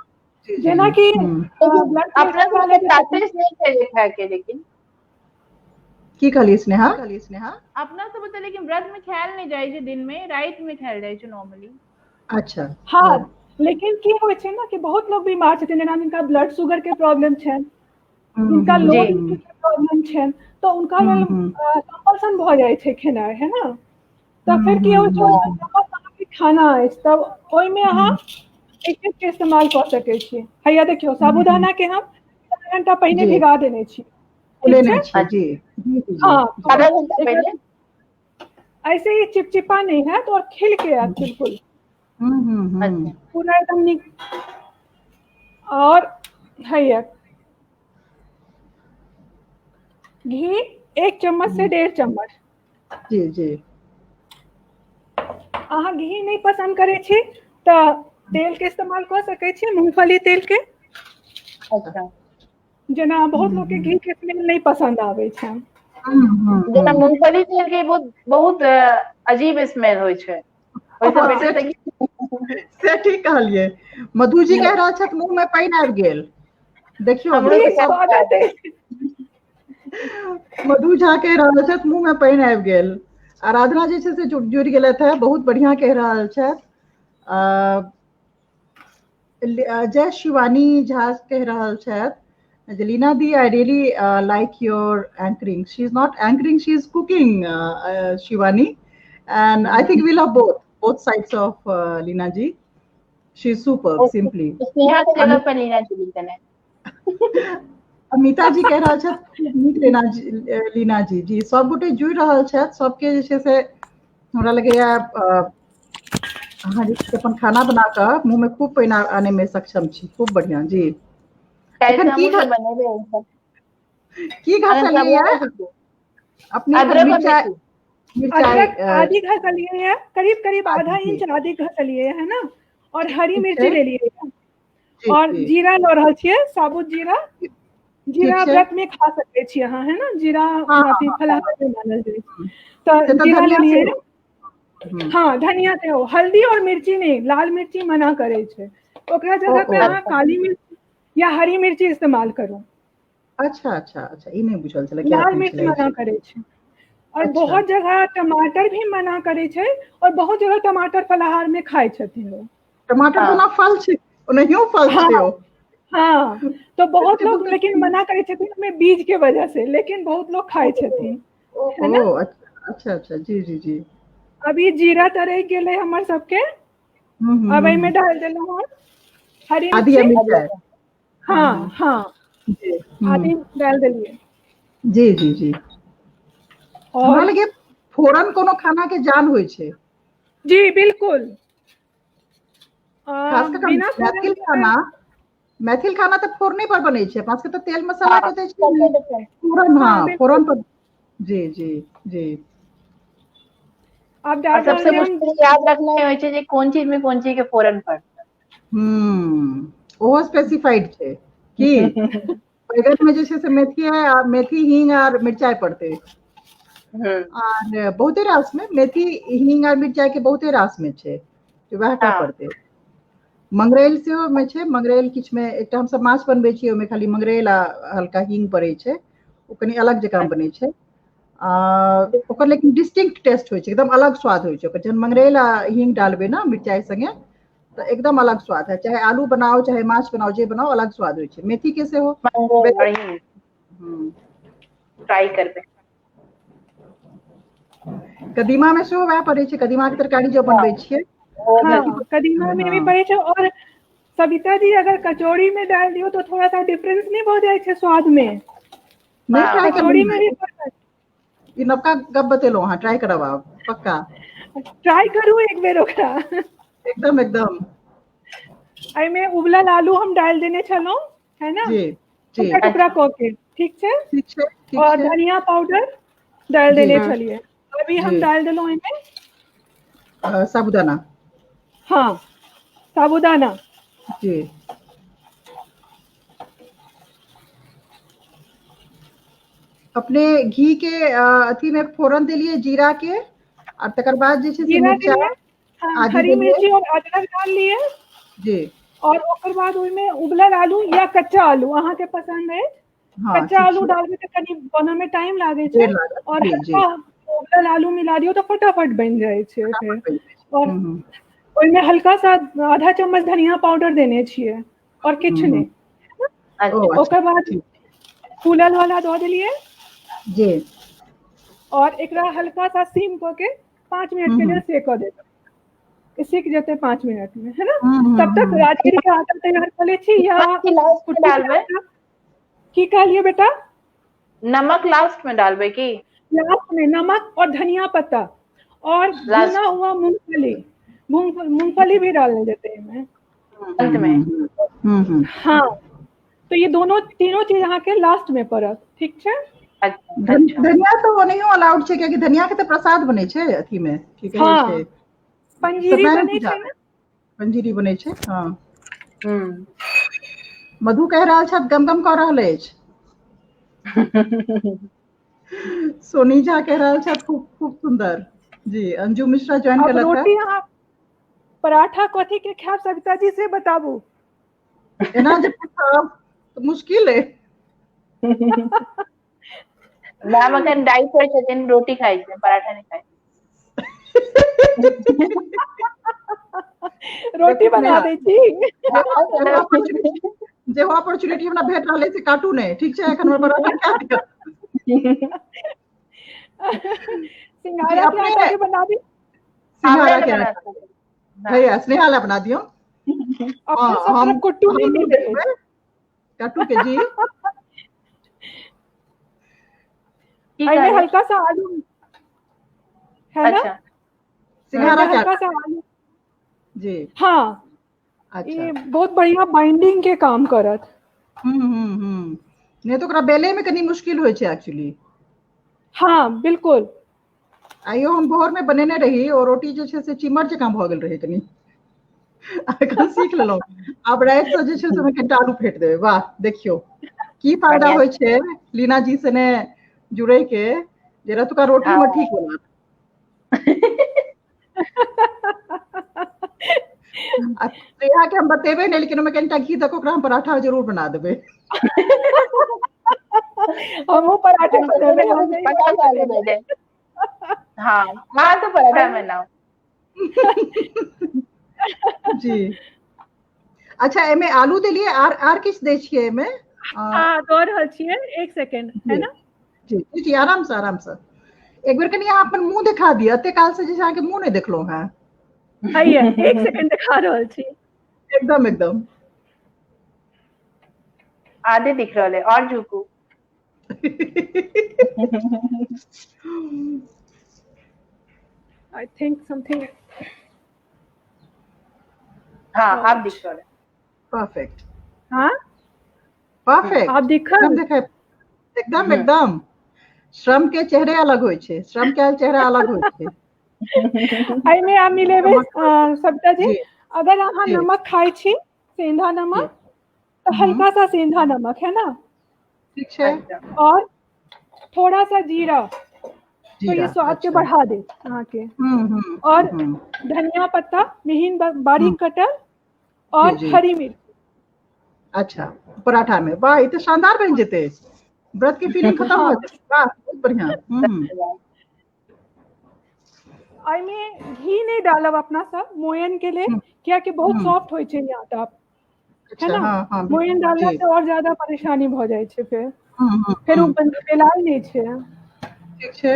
जी जी जी। जेनाकि हूँ। लेकिन ब्लड अपना प्रेशर सबके वाले जे छथिन। साथे नहि छै जे खाय के, लेकिन की कहलियै स्नेहा? अपना सब ओतऽ लेकिन व्रत मे खायल नहि जाइ छै दिन मे, राति मे खायल जाइ छै नॉर्मली। अच्छा। हँ लेकिन की होइ छै ने कि बहुत लोग बीमार छथिन, जेना जिनका ब्लड शुगर के प्रॉब्लम छनि, हूँ जिनका हूँ लो जी। बीपी के प्रॉब्लम छनि, तऽ हुनका हूँ लेल हूँ कम्पल्सन भऽ जाइ छै खेनाइ, है ना? तऽ हूँ फेर की हूँ होइ छै, हूँ ओहिमे नमक अहाँके खाना अछि तब ओहिमे अहाँ हूँ एक चीज के इस्तेमाल कऽ सकै छी। हैया देखियौ, हूँ हूँ साबूदाना के हम 4 घंटा पहिने जी। भिगा देने छी, ठीक फुलेने छै? छियै। अच्छा। जी जी जी जी हँ जी। आधा घंटा एकरा पहिले। ऐसे ही चिपचिपा नहि हैत और खिल के आयत बिल्कुल। हूँ हूँ हूँ अच्छा। पूरा एकदम नीक। और हैया घी 1 चम्मच से हूँ 1.5 चम्मच। जी जी। अहाँ घी नहि पसन्द करै छी तऽ तेल के इस्तेमाल कऽ सकै छी, मूँगफली तेल के। अच्छा। जेना बहुत हूँ लोक के हूँ घी के स्मेल नहि पसन्द आबै छनि। हूँ हूँ जेना हूँ मूँगफली तेल के बहुत बहुत अजीब स्मेल होइ छै, ओहिसँ हँ बेटर से तऽ ठीक, से ठीक कहलियै। मधु जी कहि रहल छथि मुँह मे पानि आबि गेल। देखियौ हमरो जी सबके स्वागत अछि। मधु झा कहि रहल छथि मुँह मे पानि आबि गेल। आराधना जे छै से जुड़ि गेलथि हे, बहुत बढ़िआँ कहि रहल छथि। जय शिवानी झा कहि रहल छथि जे लीना दी, I really like your anchoring. She is not anchoring, she is cooking, Shivani, and I think we love both both sides of Leena ji. She is superb simply. Sneha के जगह पर लीना जी लिखने। अमिता जी कहि रहल छथि खूब नीक लीना जी, लीना जी। जी सब गोटे जुड़ि रहल छथि, सबके जे छै से हमरा लगैया अहाँ जे छै अपन खाना बना कऽ मुँह मे खूब पानि आनै मे सक्षम छी, खूब बढ़िआँ। जी। काल्हि एखन से की हमहूँ सब बनेबै ई सब। की अखन घसलियै साबूदाना ये खिचड़ी। अपने एखन? अदरक और मिरचाइ, मेथी। मिरचाइ अदरक आधी घसलिए है, करीब करीब आदि। आधा जी इंच आधी घसलिए है ना, और हरी ठीक मिर्ची छै। ले लिए है जी और जी। जीरा लऽ रहल छियै, साबुत जीरा। ठीक जीरा छै। व्रत में खा सकै छी अहाँ, है ना? जीरा हँ अथी हँ फलाहार में मानल जाइ छै। हँ तऽ से तऽ जीरा धनिया लेलियै। सेहो। हूँ। हँ धनिया सेहो, हल्दी और मिर्ची नहि, लाल मिर्ची मना करै छै। ओकरा ओ जगह पे ओ अहाँ अच्छा। काली मिर्च या हरी मिर्ची इस्तेमाल करू। अच्छा अच्छा अच्छा, ई नहि बुझल छलै कि लाल नहि मिर्च छलै। मना करै छै। और अच्छा। बहुत जगह टमाटर भी मना करै छै और बहुत जगह टमाटर फलाहार में खाइ छथिन लोग। टमाटर तो ओना फल छै, ओनाहियो फल छै ओ। हाँ, तो बहुत लोग लेकिन मना करै छथिन ओहिमे बीज के वजह से, लेकिन बहुत लोग खाइ छथिन, है ना? ओ अच्छा अच्छा अच्छा, जी जी जी। अभी जीरा तरैक गेलै हमर सबके। अब एहिमे डालि देलहुँ हम हरी आदि आ मिर्ची। मिरचाइ। हाँ हाँ, जी। आदि डालि देलियै। जी जी जी। हमरा और लगे फोरन कोनो खाना के जान होइ छै। जी बिल्कुल। खास कऽ बिना फोरन मैथिल के खाना, मैथिल खाना तऽ फोरने पर बनै छै, अपना सबके तऽ तेल मसाला के तऽ छै सबसे नहि। डिफरेंट। फोरन, हाँ हाँ बिल्कुल। फोरन पर। जी जी जी। आब और डालि सबसे रहलियै हम। मुश्किल याद रखनाइ होइ छै जे कोन चीज में कोन चीज के फोरन पड़तै। ओहो स्पेसिफाइड छै की बैगन मे जे छै से मेथी आ मेथी, हींग आर मिरचाइ पड़तै। आर बहुते रास मे मेथी, हींग आर मिरचाइ के बहुते रास मे छै, वएह टा पड़तै। मंगरैल सेहो मे छै, मंगरैल किछु मे एकटा हमसब माछ बनबै छियै, ओहिमे खाली मंगरैल आ हल्का हींग पड़ै छै, ओ कनि अलग जकाँ बनै छै। आ ओकर लेकिन डिस्टिंक्ट टेस्ट होइ छै, एकदम अलग स्वाद होइ छै ओकर। जहन मंगरैल आ हींग डालबै ने मिरचाइ संगे तऽ एकदम अलग स्वाद है, चाहे आलू बनाउ चाहे माछ बनाउ, जे बनाउ अलग स्वाद होइ छै। मेथी के सेहो। ट्राई करबै। कदीमा मे सेहो वएह पड़ै छै, कदीमा के तरकारी जो बनबै छियै। हाँ, कदीमा में भी पड़ै छै। और सविता जी अगर कचौड़ी में डाल दियौ तो थोड़ा सा डिफरेंस नहीं हो जाइ छै स्वाद में? नहि, ट्राई कचौड़ी में भी। ई नवका गप बतेलहुँ अहाँ, ट्राई करब आब पक्का। ट्राई करू एक बेर ओकरा। एकदम एकदम। एहिमे उबलल आलू हम डालि देने छलहुँ, है ना? जी जी। टुकड़ा टुकड़ा कऽ के, ठीक छै? ठीक छै, ठीक और छै। धनिया पाउडर डालि देने छलियै। अभी हम डालि देलहुँ एहिमे साबुदाना। हाँ, साबुदाना। जी। अपने घी के अथी में फोरन देलियै जीरा के, आ तकर बाद जे छै से जीरा मिरचाइ देलियै, हाँ, आदि हरी देलियै। मिर्ची और अदरक डाललियै। जी। और ओकर बाद ओहिमे उबलल आलू या कच्चा आलू अहाँके पसन्द अछि। हाँ कच्चा ठीक आलू छै। डालबै तऽ कनि बनऽ मे टाइम लागै छै, देर लागत। और जी जी। हल्का उबलल आलू मिला दियौ तऽ फटाफट बनि जाइ छै फेर। फटाफट बनि जाइ छै। और हम्म ओहिमे हल्का सा आधा चम्मच धनिया पाउडर देने छियै और किछु हम्म नहि। ओ अच्छा। ओकर बाद ठीक। फूलल वाला दऽ देलियै। जी। और एकरा हल्का सा सिम कऽ के 5 मिनट के हम्म लिए सेकऽ देबै, सिक जेतै 5 मिनट मे, है ना? हम्म तब तक हम्म राजगिर के आटा तैयार कऽ लै छी या नमक लास्ट में कुट्टू के डालबै? आटा। की कहलियै बेटा? नमक लास्ट में डालबै की? लास्ट में नमक और धनिया पत्ता और लास्ट भुना हुआ मूंगफली, मूंगफली भी डाल देते हैं एहिमे। अंत में। हम्म। हाँ, तो ये दोनों तीनों चीज अहाँके लास्ट में पड़त, ठीक छै? अच्छा अच्छा। धनिया तऽ ओनहियो अलाउड छै, कियाकि धनिया के तऽ प्रसाद बनै छै अथी मे, की कहै छै, पंजीरी सत्यनारायण बनै पूजा छै मे ने। पंजीरी बनै छै, हँ। मधु कहि रहल छथि गम गम कऽ रहल अछि। सोनी झा कहि रहल छथि खूब खूब सुंदर। जी, अंजू मिश्रा ज्वाइन अब केलथि हे। रोटी अहाँ पराठा कथी के खायब सविता जी, से बताबू। एना जे पूछब तऽ मुश्किल अइ। मैम अखन डाइट पर छथिन, रोटी खाइ छै, पराठा नहि खाइ। रोटी देखू बना स्नेहा, दै छी। जेहो अपॉर्चुनिटी, जेहो अपॉर्चुनिटी हमरा भेट रहल अछि से काटू नहि, ठीक छै? एखन हमर पराठा खा लिअ। जी सिंघाड़ा के अपने आटा के बनाबी। हमरा सिंघाड़ा लए के बना आटा। देबै। हैया स्नेहा लए बना दियौ। अपने हाँ, सब हम तरफ कुट्टू हम नहि नहि मिलै देखबै अछि। कट्टू के जी। की एहिमे कहलियै? हल्का सा आलू है ना? अच्छा। सिंघाड़ा एहिमे के हल्का आटा। सा आलू। जी। हाँ, अच्छा। ई बहुत बढ़िया बाइंडिंग के काम करत। हम्म, नहि तऽ ओकरा बेले मे कनि मुश्किल होइ छै एक्चुअली। हाँ बिल्कुल। आइयो हम भोर मे बनेने रही, ओ रोटी जे छै से चिमर जकाँ भऽ गेल रहै कनि। एखन सीख लेलहुँ, आब रातिसँ जे छै से ओहिमे कनिटा आलू फेट देबै। वाह, देखियौ की फायदा बढ़िया। होइ छै लीना जी सने जुड़ै के, जे रतुका रोटी हमर ठीक बनत। आ स्नेहा के हम बतेबै नहि, लेकिन ओहिमे कनिटा घी दऽ कऽ ओकरा हम पराठा जरूर बना देबै। हमहूँ पराठे बनेबै, हम नहि पता रोटी चल बनेबै। गेलै। हाँ हाँ, तो पराठा बनाओ। जी। अच्छा, एहिमे आलू देलियै, आर आर किछु दै छियै एहिमे? हाँ, दऽ रहल छियै, एक सेकेंड, है ना? जी जी जी, आराम से, आराम से। एक बेर कनि अहाँ अपन मुँह देखा दिअ, एते काल से जे छै अहाँके मुँह नहि देखलहुँ हेँ। हैया, एक सेकेंड देखा रहल छी। एकदम एकदम। आधे दिख रहल है, और झुकू। I think something. हाँ, आप दिख रहे। परफेक्ट। हाँ, परफेक्ट। आप दिखल? एकदम देखाय, एकदम एकदम। श्रम के चेहरे अलग होइ छै, श्रम के चेहरा अलग होइ छै। एहिमे आब मिलेबै सविता जी, अगर अहाँ नमक खाइ छी, सेंधा नमक, तो हल्का सा सेंधा नमक, है ना? ठीक छै। और थोड़ा सा जीरा, तो ये स्वाद के बढ़ा दे अहाँके। और धनिया पत्ता महीन बारीक कटल और हरी मिर्च। अच्छा, पराठा में, वाह, ई तऽ शानदार बनि जेतै, व्रत के फीलिंग खत्म हो जेतै। वाह, बहुत बढ़िया। एहिमे घी नहीं डालब अपना सब मोयन के लिए, कियाकि बहुत सॉफ्ट होइ छै ई आटा, है ना? हाँ, हाँ, मोयन डालला से और ज्यादा परेशानी भऽ जाइ छै, फेर फेर ओ बेलाय नहि छै। ठीक छै।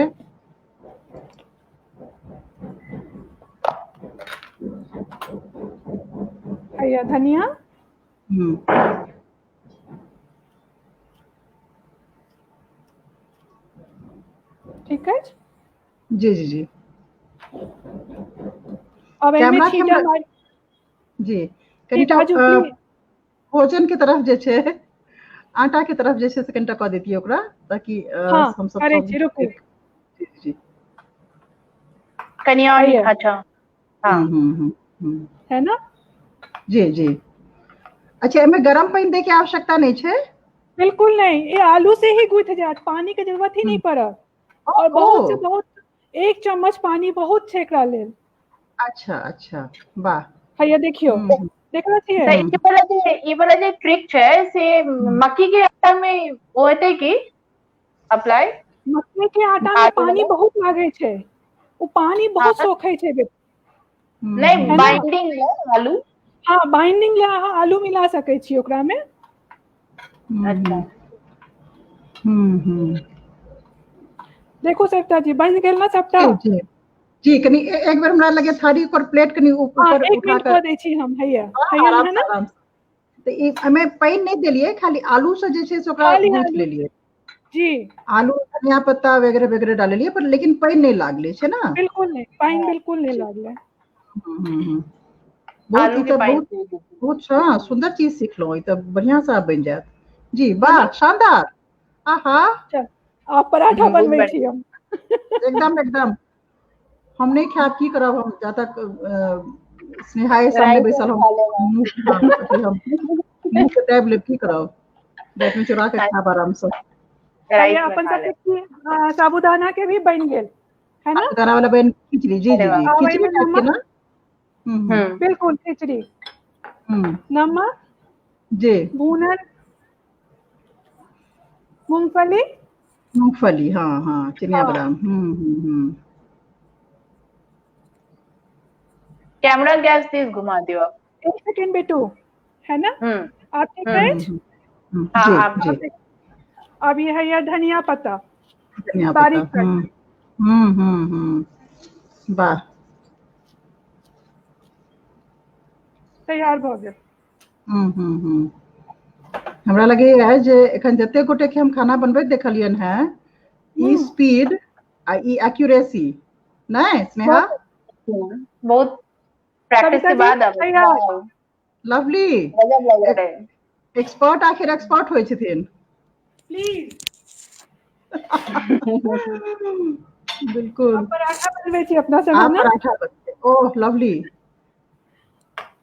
हैया धनिया। ठीक है। जी जी जी। अब एहिमे छींटा मारि जी, कनिटा भोजन के तरफ जे छै, आटा के तरफ जे छै से कनिटा कऽ दैतियै ओकरा, ताकि हम सब करै छी, रुकू। जी जी। कनि और, अच्छा, हाँ। है ना? जी जी। अच्छा, एहिमे गरम पानि दै के आवश्यकता नहि छै? बिल्कुल नहीं, ये आलू से ही गूंथ जात, पानी के जरूरत ही नहीं पड़त। और बहुत से बहुत 1 चम्मच पानी बहुत छै एकरा लेल। अच्छा अच्छा, वाह। हैया देखियो, देख रहल छियै? ई वाला जे ट्रिक छै से मक्की के आटा में ओ हेतै की अप्लाई? मक्की के आटा में पानी बहुत लागे छै, ओ पानी बहुत सोखै छै। नहीं, बाइंडिंग ले आलू। हाँ, बाइंडिंग ले अहाँ आलू मिला सकै छी ओकरा में। अच्छा। देखो सविता जी, बन गेल ना सबटा? जी जी, कनि एक बेर हमरा लगे थारी और प्लेट कनि ऊपर उठा के दै छी हम। हैया हैया, है ना? तऽ ई एहिमे पानि नहि देलियै, खाली आलू से जे छै से ओकरा गूंथ लेलियै। जी। आलू, धनिया पत्ता वगैरह वगैरह डाललियै, पर लेकिन पानि नहि लागलै छै ना? बिल्कुल नहीं, पानि बिल्कुल नहीं लागलै। बहुत बहुत बहुत सुंदर चीज सिखलहुँ, ई तऽ बढ़िया से बनि जायत। जी, वाह, शानदार। आहा, आप पराठा बनबै छी हम। एकदम एकदम। हम नहीं खायब, की करब हम, जा तक स्नेहा सामने बैसल हम मुँह के दाबि लेब, की करब, राति में चुरा के खायब आराम से। अपन सब साबूदाना के भी बनि गेल, है ना? साबूदाना वाला बनि खिचड़ी। जी जी जी, खिचड़ी टाइप के ना? बिल्कुल खिचड़ी। नमक जी, भूनल मूंगफली, मूंगफली, हाँ हाँ, चिनिया बादाम। कैमरा गैस प्लीज घुमा दियो आप। एक सेकंड बेटू, है ना? आप ठीक है? हाँ, आप। अब ये है यह धनिया पत्ता, बारीक कट। वाह, तैयार भ गेल। हमरा लगैया जे एखन जते गोटे के हम खाना बनबैत देखलियनि हेँ, ई स्पीड आ ई एक्यूरेसी नहीं स्नेहा, बहुत प्रैक्टिस के बाद आबै। लवली, एक्सपर्ट आखिर एक्सपर्ट होइ छथिन। प्लीज बिल्कुल। पराठा बनबै छी अपना सब ना? पराठा बनबै, ओह लवली।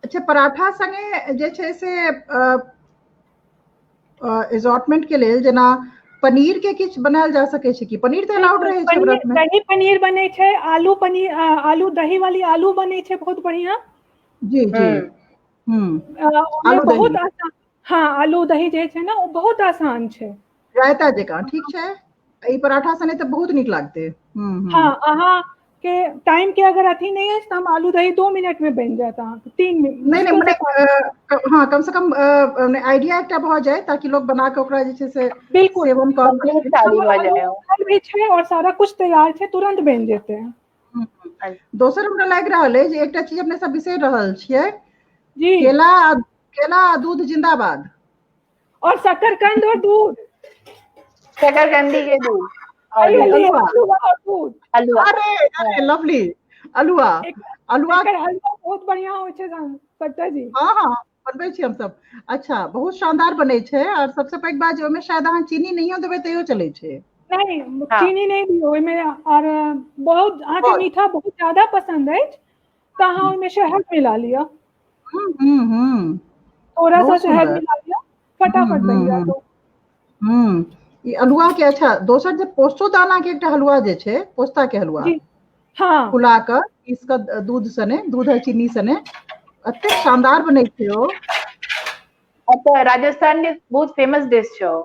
अच्छा, पराठा संगे जे छै से एसॉर्टमेंट के लेल जेना पनीर के किछु बनायल जा सकै छै कि? पनीर तऽ अलाउड रहै छै व्रत में। दही पनीर बनै छै, आलू पनीर, आलू दही वाली आलू बनै छै, बहुत बढ़िया। जी जी। आलू बहुत आसान। हाँ, आलू दही जे छै ना, ओ बहुत आसान छै। रायता जकाँ, ठीक छै। ई पराठा सने तऽ बहुत नीक लागतै। हाँ, अहाँ के टाइम के अगर अथी नहि अछि तऽ हम आलू दही 2 मिनट में बनि जायत अहाँके, 3 मिनट। नहि नहि, मने हँ, कम से कम आइडिया एकटा भऽ जाय ताकि लोग बना कऽ ओकरा जे छै से सेवन कऽ कंप्लीट थाली भऽ जाय। भी छै और सारा कुछ तैयार छै, तुरंत बनि जेतै। दोसर हमरा लागि रहल अछि जे एकटा चीज अपने सब बिसरि रहल छियै। केला, केला आ दूध जिंदाबाद। और शकरकंद और दूध। शकरकंदी के दूध और हलवा और दूध। हलवा। अरे अरे, लवली, अलुआ, अलुआ। एकर हलवा बहुत बढ़िया होइ छै सरिता जी। हँ, बनबै छी हमसब। अच्छा, बहुत शानदार बनै छै। और सबसे पैघ बात जे ओहिमे शायद अहाँ चीनी नहियो देबै तैयो चलै छै। नहि, चीनी नहि दियौ ओहिमे। आर बहुत अहाँके मीठा बहुत ज्यादा पसन्द अछि तऽ अहाँ ओहिमे शहद मिला लिअ। हूँ हूँ हूँ थोड़ा सा शहद मिला लिअ, फटाफट बनि जायत। हूँ, ई अल्हुआ के। अच्छा, दोसर जे पोस्तो दाना के एकटा हलुआ जे छै, पोस्ता के हलुआ, फुला कऽ, पीस कऽ, दूध सने, दूध आ चीनी सने, एतेक शानदार बनै छै ओ। अच्छा, राजस्थान के बहुत फेमस डिश छै ओ।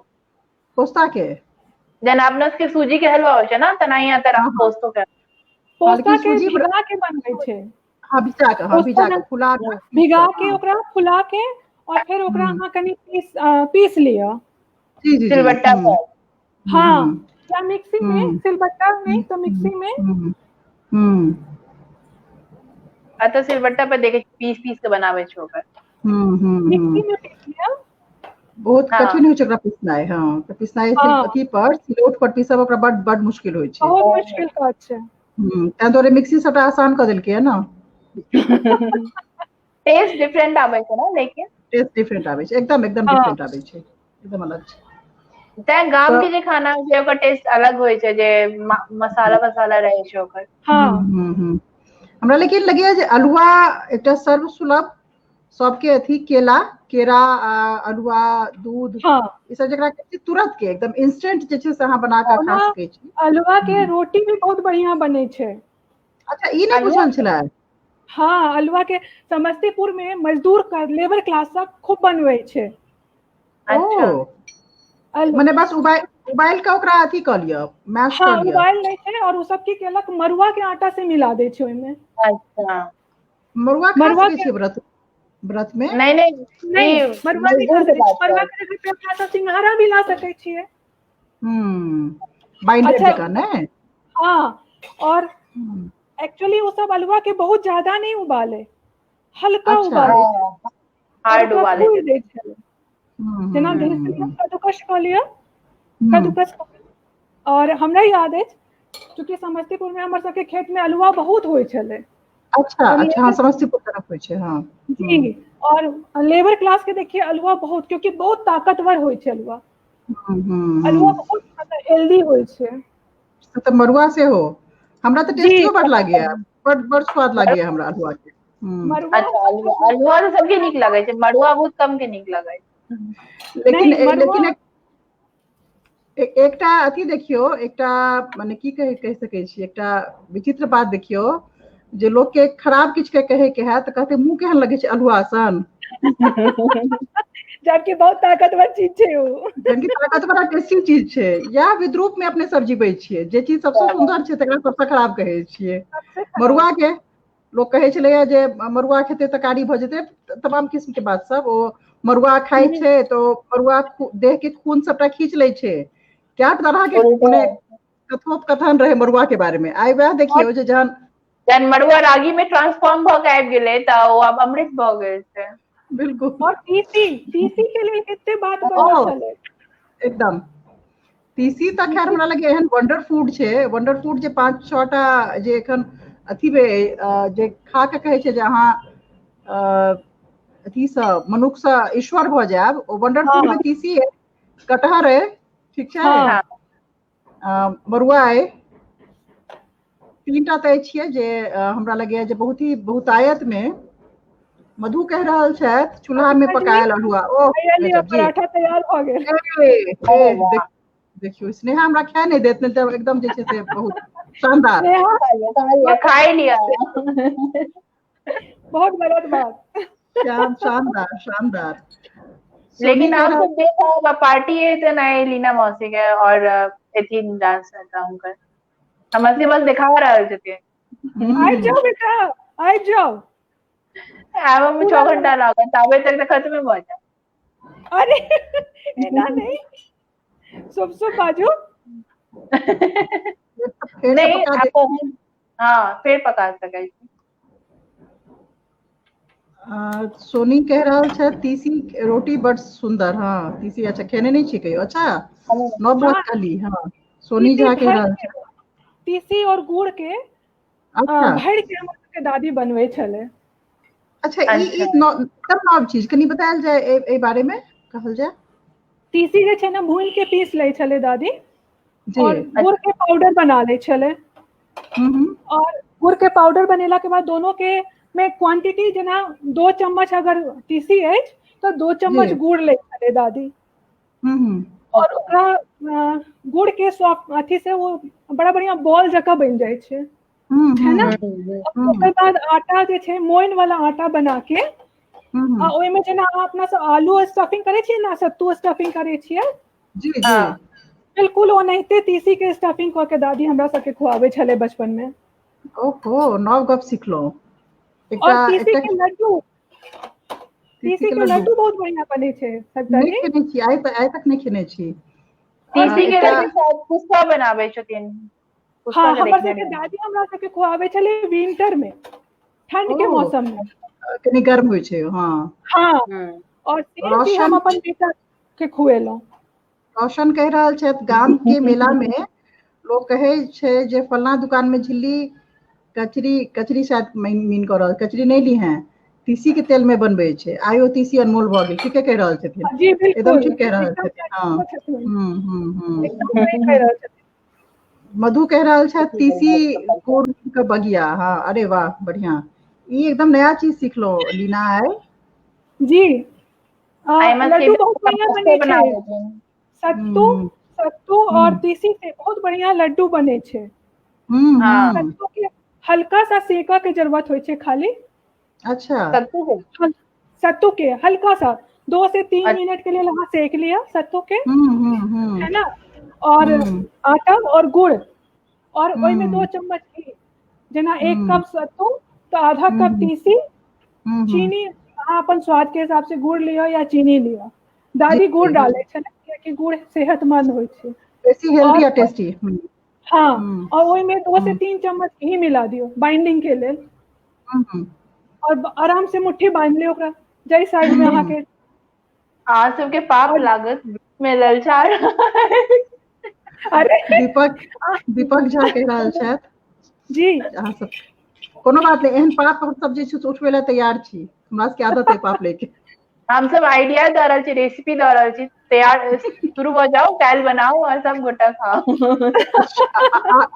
पोस्ता के। जेना अपना सबके सूजी के हलवा होइ छै ने, तेनाही एतऽ पोस्तो के। पोस्ता के भिगा के बनबै छै। हँ, भिजा कऽ, हँ, भिजा कऽ, फुला कऽ। भिगा के, ओकरा फुला के और फेर ओकरा अहाँ कनि पीस पीस लिअ। जी जी जी सिलबट्टा पर। हँ, या मिक्सी में, सिलबट्टा नहीं तो मिक्सी में। एतऽ सिलबट्टा पर देखे पीस पीस के बनाबै छै ओकर। हूँ हूँ मिक्सी में पीस लिअ। बहुत कठिन होइ छै ओकरा पिसनाइ। हँ, पिसनाइ अथी पर, सिलौट पर पीसब ओकरा बड बड मुश्किल होइ छै। बहुत मुश्किल काज छै। ताहि दुआरे मिक्सी सबटा आसान कऽ देलकै है ने। टेस्ट डिफरेंट आबै छै ने लेकिन। टेस्ट डिफरेंट आबै छै, एकदम एकदम डिफरेंट आबै छै, एकदम अलग छै। तें गाम के जे खाना होइ छै, ओकर टेस्ट अलग होइ छै, जे मसाला वसाला रहै छै ओकर। हमरा लेकिन लगैया जे अल्हुआ एकटा सर्वसुलभ सबके अथी, केला, केरा, अल्हुआ, दूध, ई सब जकरा कहै छै तुरंत के, एकदम इंस्टेंट जे छै से अहाँ बना कऽ खा सकै छी। अल्हुआ के रोटी भी बहुत बढ़िया बनै छै। अच्छा, ई नहि बुझल छलै। हँ, अल्हुआ के समस्तीपुर में मजदूर, लेबर क्लास सब खूब बनबै छै। ओ मने बस उबालि उबालि कऽ ओकरा अथी कऽ लिअ, मैश कऽ लिअ। उबालि लै छै और ओ सब की केलक, मड़ुआ के आटा से मिला दै छै ओहिमे। मड़ुआ खा सकै छियै व्रत व्रत मे? नहि नहि। नहि, मड़ुआ नहि खा सकै। मड़ुआ के जगह पे अपना सब सिंघाड़ा भी ला सकै छियै। बाइंडर जकाँ ने। हाँ, और एक्चुअली वो सब अलुआ के बहुत ज्यादा नहीं उबाले, हल्का उबाले। हार्ड उबाले। दै छै जेना कद्दूकस कऽ लिअ, कद्दूकस। और हमरा याद अछि, चूँकि समस्तीपुर में हमर सबके खेत में अल्हुआ बहुत होइ छलै। अच्छा अच्छा हाँ, समस्तीपुर तरफ होइ छै, हाँ। जी, और लेबर क्लास के देखिए अल्हुआ बहुत, क्योंकि बहुत ताकतवर होइ छै अल्हुआ। अल्हुआ बहुत हेल्दी होइ छै। तऽ मड़ुआ सेहो हमरा तऽ टेस्टियो बड लागैया, बड बड स्वाद लागैया हमरा अल्हुआ के। अच्छा, अल्हुआ तऽ सबके नीक लगै छै, मड़ुआ बहुत कम के नीक लगै छै। लेकिन लेकिन एकटा अथी देखियौ, एकटा मने की कहि कहि सकै छी, एकटा विचित्र बात देखियौ जे लोक के खराब किछु के कहे के है तऽ कहते, मुँह केहन लगै छै अल्हुआ सन। जबकि बहुत ताकतवर चीज छै ओ। जबकि ताकतवर टेस्टी चीज छै। इएह विद्रूप में अपने सब जीबै छियै। जे चीज सबसँ सुन्दर छै तकरा सबसँ खराब कहै छियै। मड़ुआ के लोक कहै छलैया जे मड़ुआ खेतै तऽ कारी भऽ जेतै, तमाम किस्म के बात सब। ओ मड़ुआ खाइ छै तऽ मड़ुआ देह के खून सबटा खींच लै छै, कए तरह के मने कथोपकथन रहै मड़ुआ के बारे में। आइ वएह देखियौ जे जहन जहन मड़ुआ रागी में ट्रांसफॉर्म भऽ के आबि गेलै तऽ ओ आब अमृत भऽ गेल छै। और तीसी, तीसी के लेल कते बात बनल छलै। एकदम, तीसी तऽ खैर हमरा लगैया एहन वंडर फूड छै, वंडर फूड, जे पाँच छओटा जे एखन अथी जे खा कऽ कहै छै जे अहाँ अथीसँ मनुखसँ ईश्वर भऽ जायब, ओ वंडर फूड मे तीसी अइ, कटहर अइ, ठीक छै, मड़ुआ अइ, तीनटा तऽ छियै जे हमरा लगैया जे बहुत ही बहुतायत मे। मधु कहि रहल छथि, चूल्हा मे पकायल अल्हुआ ओ। पराठा तैयार भऽ गेल। देखियौ, स्नेहा हमरा खाय नहि देत, नहि तऽ एकदम जे छै से बहुत शानदार। खाइ लिअ। बहुत गलत बात। शानदार, शानदार। लेकिन आप सब देख, पार्टी है तऽ नहि लीना मौसी के और एथिन डांस हुनकर, हमर सबके बस देखा रहल छथिन। आबि जाउ बेटा, आबि जाउ। आबऽ मे 6 घंटा लागत, आबे तक तऽ खत्मे भऽ जायत। अरे एना नहि, शुभ शुभ बाजू। नहि, हाँ, फेर पका सकै छी। सोनी कह रहल छै तीसी रोटी बड़ सुंदर। हाँ, तीसी, अच्छा खेने नहीं छी कहियो। अच्छा, नव बात कहली। हाँ, सोनी झा कह रहल छै तीसी और गुड़ के अच्छा भरि के हमर सबके दादी बनबै छलै। अच्छा, ई एकदम नव चीज, कनि बतायल जाय एहि बारे में, कहल जाय। तीसी जे छै ने भून के पीस लै छलै दादी और गुड़ के पाउडर बना लै छलै। और गुड़ के पाउडर बनेला के बाद दोनों के में क्वांटिटी जेना 2 चम्मच अगर तीसी अछि तऽ 2 चम्मच गुड़ लै छलै दादी। और ओकरा गुड़ के सॉफ्ट अथी से वो बड़ा बढ़िया बॉल जकाँ बनि जाइ छै, है ना। ओकर बाद आटा जे छै मोइन वाला आटा बना के आ ओहिमे जेना अहाँ अपना सब आलू स्टफिंग करै छियै ने, सत्तू स्टफिंग करै छियै, जी जी, बिल्कुल ओनाहिते तीसी के स्टफिंग कऽ के दादी हमरा सबके खुआबै छलै बचपन में। ओहो, नव गप सिखलहुँ। और तीसी के लड्डू, तीसी के लड्डू बहुत बढ़िया बनै छै। नहि खेने छी, आइ तक नहि खेने छी। तीसी के लड्डू शायद पुष्पा बनाबै छथिन। हाँ, हमर सबके दादी हमरा सबके खुआबै छलै विंटर में, ठंड के मौसम में, कनि गर्म होइ छै। हाँ हाँ, और सेम चीज हम अपन बेटा के खुएलहुँ। रोशन कह रहल छथि गाम के मेला में लोग कहे छै जे फलना दुकान में झिल्ली कचरी, कचरी शायद मीन कऽ रहल, कचरी नहि ली हैं, तीसी के तेल में बनबै छै। आइ ओ तीसी अनमोल भऽ गेल। ठीके कहि रहल छथिन, एकदम ठीक कहि रहल छथिन। हाँ, मधु कह रहल छथि तीसी गुड़ के बगिया। हाँ, अरे वाह, बढ़िया, ई एकदम नया चीज सिखलो लीना आइ। जी, लड्डू बहुत बढ़िया बनै छै। सत्तू, सत्तू और तीसी से बहुत बढ़िया लड्डू बनै छै। सत्तू के हल्का सा सेका के जरूरत होइ छै खाली। अच्छा, सत्तू के हल्का सा 2 से 3 मिनट के लिए अहाँ सेक लिया सत्तू के, है ना। और आटा और गुड़ और ओहिमे 2 चम्मच घी, जेना 1 कप सत्तू तो आधा कप तीसी, चीनी अहाँ अपन स्वाद के हिसाब से गुड़ लिअ या चीनी लिअ। दादी गुड़ डालै छलै कियाकि गुड़ सेहतमंद होइ छै, बेसी हेल्दी आ टेस्टी। हाँ, और ओहिमे 2 से 3 चम्मच घी मिला दियौ बाइंडिंग के लेल, और आराम से मुट्ठी बांधि लियौ ओकरा जाहि साइज में अहाँके। अहाँ सबके पाप लागत में ललचा। अरे दीपक, दीपक झा कहि रहल छथि जी अहाँ सब कोनो बात नहि, एहन पाप हम सब जे छै उठबै लए तैयार छी, हमरा सबके आदत है पाप लेके। हम सब आइडिया दऽ रहल छी, रेसिपी दऽ रहल छी, तैयार शुरू भऽ जाउ, काल्हि बनाउ और सब गोटा खाउ।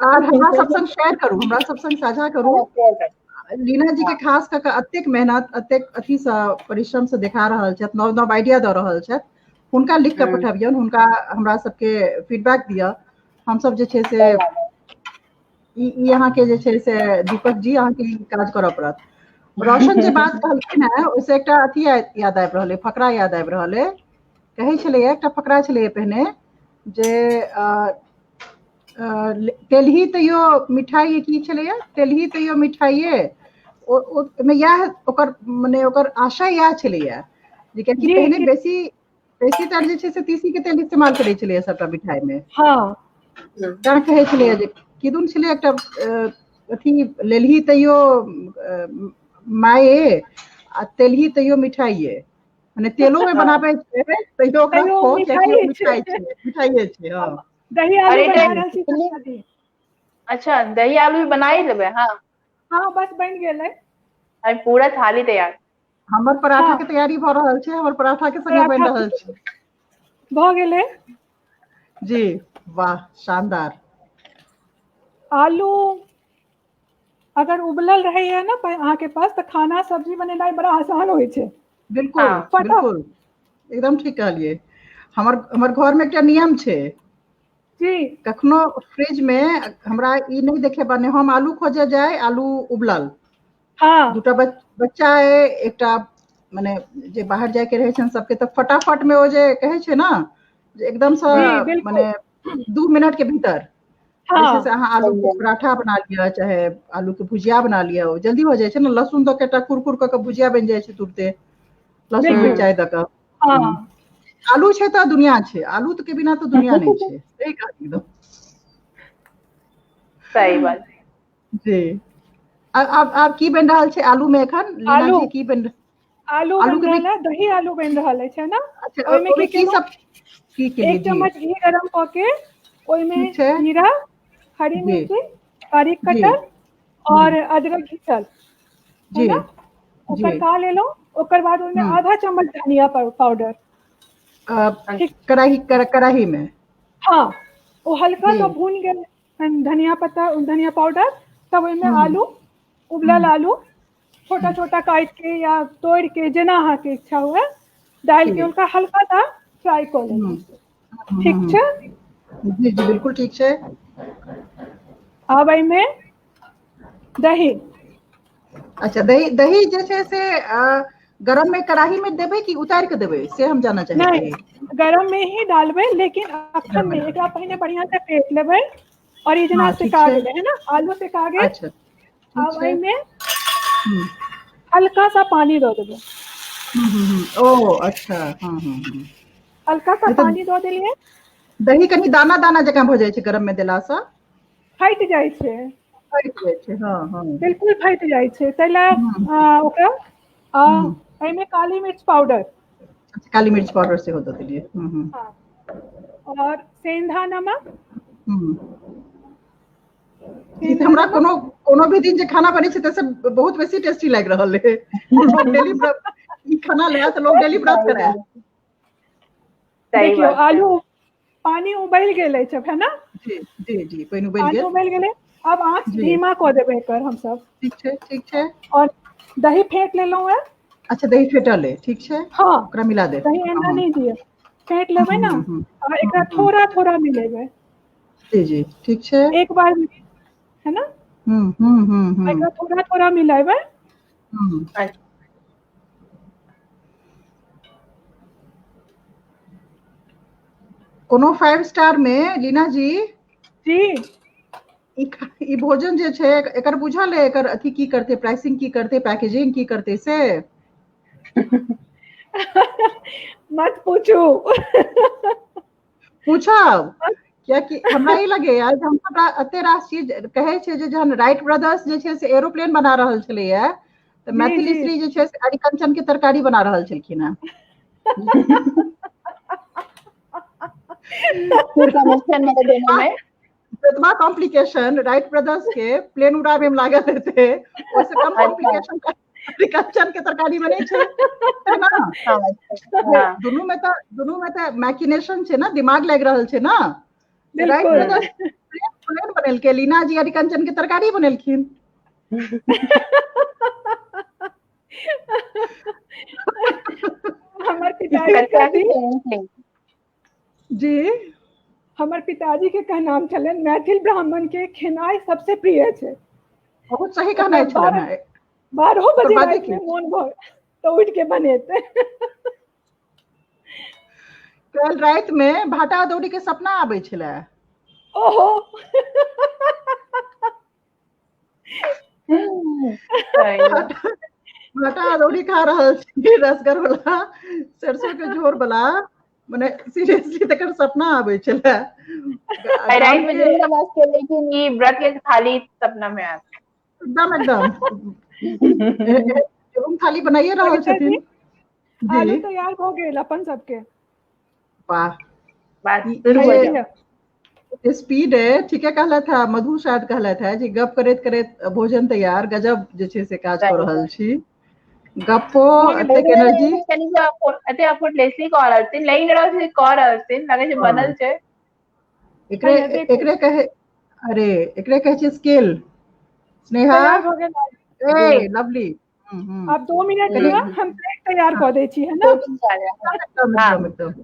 आर हमरा सब संग शेयर करू, हमरा सब संग साझा करू। लीना जी के खास कऽ अतेक मेहनत, अतेक अथी सँ परिश्रम से देखा रहल छथि, नव नव आइडिया दऽ रहल छथि, हुनका लिख कऽ पठबियौन, हुनका हमरा सबके फीडबैक दिअ। हमसब जे छै से ई अहाँके जे छै से दीपक जी अहाँके ई काज करऽ पड़त। रोशन जे बात कहलखिन हेँ ओहिसँ एकटा अथी याद आबि रहल अइ, फकरा याद आबि रहल अइ। कहै छलैया, एकटा फकरा छलैया पहिने जे तेलही तैयो मिठाई, की छलैया, तेलही तैयो मिठाइये, ओहिमे इएह ओकर मने ओकर आशा इएह छलैया जे कियाकि पहिने बेसी बेसीतर जे छै से तीसी के तेल इस्तेमाल करै छलैया सबटा मिठाई में। हाँ, तैं कहै छलैया जे किदुन छलै एकटा अथी लेलही तैयो माये आ तेलही तैयो मिठाइये, मने तेलो में बनाबै छै तैयो ओकरा खो कियाकि मिठाई छै, मिठाइये छै। हाँ, दही आलू बना रहल छी। अच्छा, दही आलू भी बनाई लेबै। हाँ हाँ, बस बनि गेलै, आइ पूरा थाली तैयार। हमर पराठा के तैयारी भऽ रहल छै, हमर पराठा के संगे बनि रहल छै, भऽ गेलै जी। वाह, शानदार। आलू अगर उबलल रहैया ना अहाँके पास तऽ खाना सब्जी बनेनाइ बड़ा आसान होइ छै। बिल्कुल बिल्कुल, एकदम ठीक कहलियै। हमर हमर घर में एकटा नियम छै जी, कखनो फ्रिज में हमरा ई नहि देखेबा नहि हम आलू खोजे जाय, आलू उबलल। हाँ, दूटा बच्चा अइ, एकटा मने जे बाहर जायके रहै छनि सबके तऽ फटाफट में ओ जे कहै छै ने जे एकदमसँ मने 2 मिनट के भीतर, जे छै से अहाँ आलू के पराठा बना लिअ, चाहे आलू के भुजिया बना लिअ, ओ जल्दी भऽ जाइ छै ने। लहसुन दऽ के एकटा कुरकुर कऽ के भुजिया बनि जाइ छै तुरते, लहसुन मिरचाइ दऽ कऽ। आलू छै तऽ दुनिया छै, आलू के बिना तऽ दुनिया नहि छै। सही कहलियै एकदम। सही बात जी। आब आब की बनि रहल छै आलू में एखन लीना जी? की बनि आलू बनि रहल है, दही आलू बनि रहल अछि, है ना? अच्छा, ओहिमे की की सब की केलियै? एक चम्मच घी गरम कऽ के ओहिमे जीरा, हरी मिर्ची बारीक कटल और अदरक घिसल, है ना, ओकर का लेलहुँ। ओकर बाद ओहिमे आधा चम्मच धनिया पाउडर। कढ़ाई कढ़ाई में? हाँ, ओ हल्का सा भून गेल धनिया पत्ता, धनिया पाउडर, तब ओहिमे आलू, उबलल आलू छोटा छोटा काटि के या तोड़ के, जेना अहाँके इच्छा हुए, डालि के हुनका हल्का सा फ्राई कऽ लेलहुँ। ठीक छै? जी जी, बिल्कुल ठीक छै। आब एहिमे दही। अच्छा, दही दही जे छै से गरम में कढ़ाई में देबै कि उतारि के देबै, से हम जानऽ चाहै नहि, गरम में ही डालबै, लेकिन अखन नहि, एकरा पहिने बढ़िया से फेट लेबै। और ई जेना सेका गेलै है ना, आलू सेका गेल। अच्छा, आब एहिमे हल्का सा पानी दऽ देबै। ओ अच्छा, हाँ हाँ हाँ। हल्का सा पानी दऽ देलियै। दही कनि दाना दाना जकाँ भऽ जाइ छै गरम में देलासँ। फाटि जाइ छै। फाटि जाइ छै, हाँ हाँ। बिल्कुल फाटि जाइ छै, ताहि लए ओकरा एहिमे काली मिर्च पाउडर। अच्छा, काली मिर्च पाउडर सेहो दऽ देलियै। हाँ, और सेंधा नमक। ई तऽ हमरा कोनो कोनो भी दिन जे खाना बनै छै तऽ बहुत बेसी टेस्टी लागि रहल है। लोग डेली व्रत ई खाना ले तऽ लोग डेली व्रत करे। देखियौ, आलू पानी उबलि गेल अछि है ना? जी जी जी, पानि उबलि गेल। उबलि गेलै, आब आँच धीमा कऽ देबै एकर हमसब। ठीक छै, ठीक छै। और दही फेंट लेलहुँ है। अच्छा, दही फेटल है, ठीक छै। हाँ, ओकरा मिला दे। दही एना नहि दिअ, फेंट लेबै ना, और एकरा थोड़ा थोड़ा मिलेबै। जी जी, ठीक छै। एक बार है ना, एकरा थोड़ा थोड़ा मिलेबै। कोनो 5 स्टार में लीना जी जी ई भोजन जे छै एकर बुझल है, एकर अथी की करते, प्राइसिंग की करते, पैकेजिंग की करते से? मत पूछू। पूछब कियाकि हमरा ई लगे यार, हम सबटा एते रास चीज कहै छै जे जहन राइट ब्रदर्स जे छै से एरोप्लेन बना रहल छलैया तऽ मैथिली श्री जे छै से अरिकंचन के तरकारी बना रहल छलखिन हेँ। जतबा कॉम्प्लिकेशन राइट ब्रदर्स के प्लेन उड़ाबे में लागल हेतै, ओहिसँ कम कॉम्प्लिकेशन अरिकंचन के तरकारी में नहि छै ना? दुनू में तऽ मैकिनेशन छै ना, दिमाग लागि रहल छै ना। राइट ब्रदर्स प्लेन बनेलकै, लीना जी अरिकंचन के तरकारी बनेलखिन। हमर पिताजी जी हमर पिताजी के कहनाम छलनि, मैथिल ब्राह्मण के खेनाइ सबसे प्रिय छै। बहुत सही कहनाइ छलनि। 12 बजे राति में मोन भऽ तऽ उठि के बनेतै। काल्हि राति मे भाटा अदौरी के सपना आबै छलै। ओहो। भाटा अदौरी खा रहल छी, रसगर वाला, सरसों के झोर वाला, मने सीरियसली तकर सपना आबै छलै। राति में जे समझ लेकिन ई व्रत के थाली सपना में आयत। एकदम एकदम, रूम थाली बनाइए रहल छथिन। आलू तैयार भऽ गेल अपन सबके। वाह। बात स्पीड है। ठीके कहलथि है मधु, शायद कहलथि है जे गप करैत करैत भोजन तैयार। गजब जे छै से काज कऽ रहल छी, गप्पो एतेक एनर्जी। एते एफर्टलेसली कऽ रहल छथिन, लागि रहल छै कऽ रहल छथिन, लगै छै बनल छै। एकरे एकरे कहे, अरे एकरे कहै छै स्किल, स्नेहा। ए लवली। आब 2 मिनट दिअ, हम प्लेट तैयार कऽ दै छी, है ना? एकदम एकदम।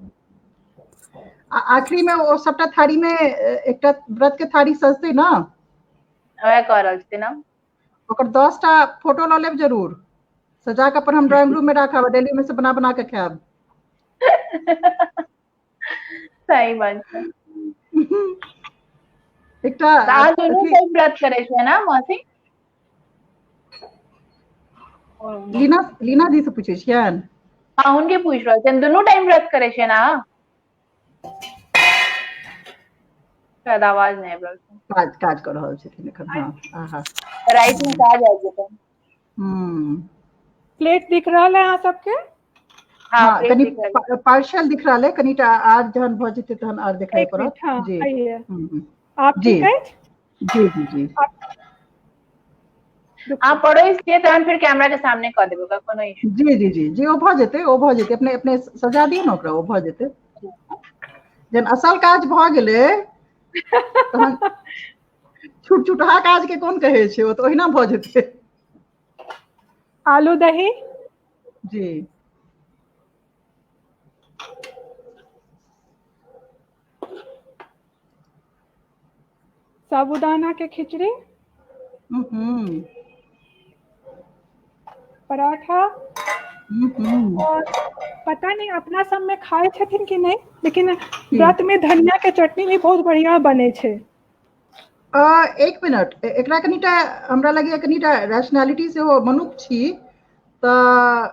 आ आखिरी में ओ सबटा थारी में एकटा व्रत के थारी सजतै ना? वएह कऽ रहल छथिन हम। ओकर 10टा फोटो लऽ लेब जरूर, सजा कऽ अपन हम ड्राइंग रूम में राखब, डेली में से बना बना के खायब। सही बात छै। एकटा तऽ अहाँ दुनू टाइम व्रत करै छियै ने मौसी? लीना लीना जी से पूछै छियनि? हाँ, हुनके पूछि रहल छियनि, दुनू टाइम व्रत करै छियै ने अहाँ? शायद आवाज नहि आबि रहल छै। काज काज कऽ रहल छथिन एखन। हँ, आहा। राति मे काज आबि जेतनि। हूँ। प्लेट दिख रहल है अहाँ सबके? हाँ, हाँ, प्लेट कनि दिख रहल है। पार्शियल दिख रहल है, कनिटा आर जहन भऽ जेतै तहन आर देखाइ एक पड़त। मिनट, हाँ। जी। आइए। हूँ हूँ। आप जी ठीक अछि? जी जी जी। अहाँ पड़ोसि छियै तहन फेर कैमरा के सामने कऽ देबै, ओकरा कोनो इशू। जी जी जी जी, ओ भऽ जेतै, ओ भऽ जेतै। अपने अपने सजा दियौ ने ओकरा, ओ भऽ जेतै। जहन असल काज भऽ गेलै तहन छुट छुटहा काज के कोन कहै छै, ओ तऽ ओहिना भऽ जेतै। आलू दही। जी। साबूदाना के खिचड़ी। हूँ। पराठा। हूँ। और पता नहीं अपना सब में खाय छथिन कि नहीं, लेकिन व्रत में धनिया के चटनी भी बहुत बढ़िया बने छै। एक मिनट, एकरा कनिटा हमरा लगैया कनिटा रैशनैलिटी सेहो, मनुख छी तऽ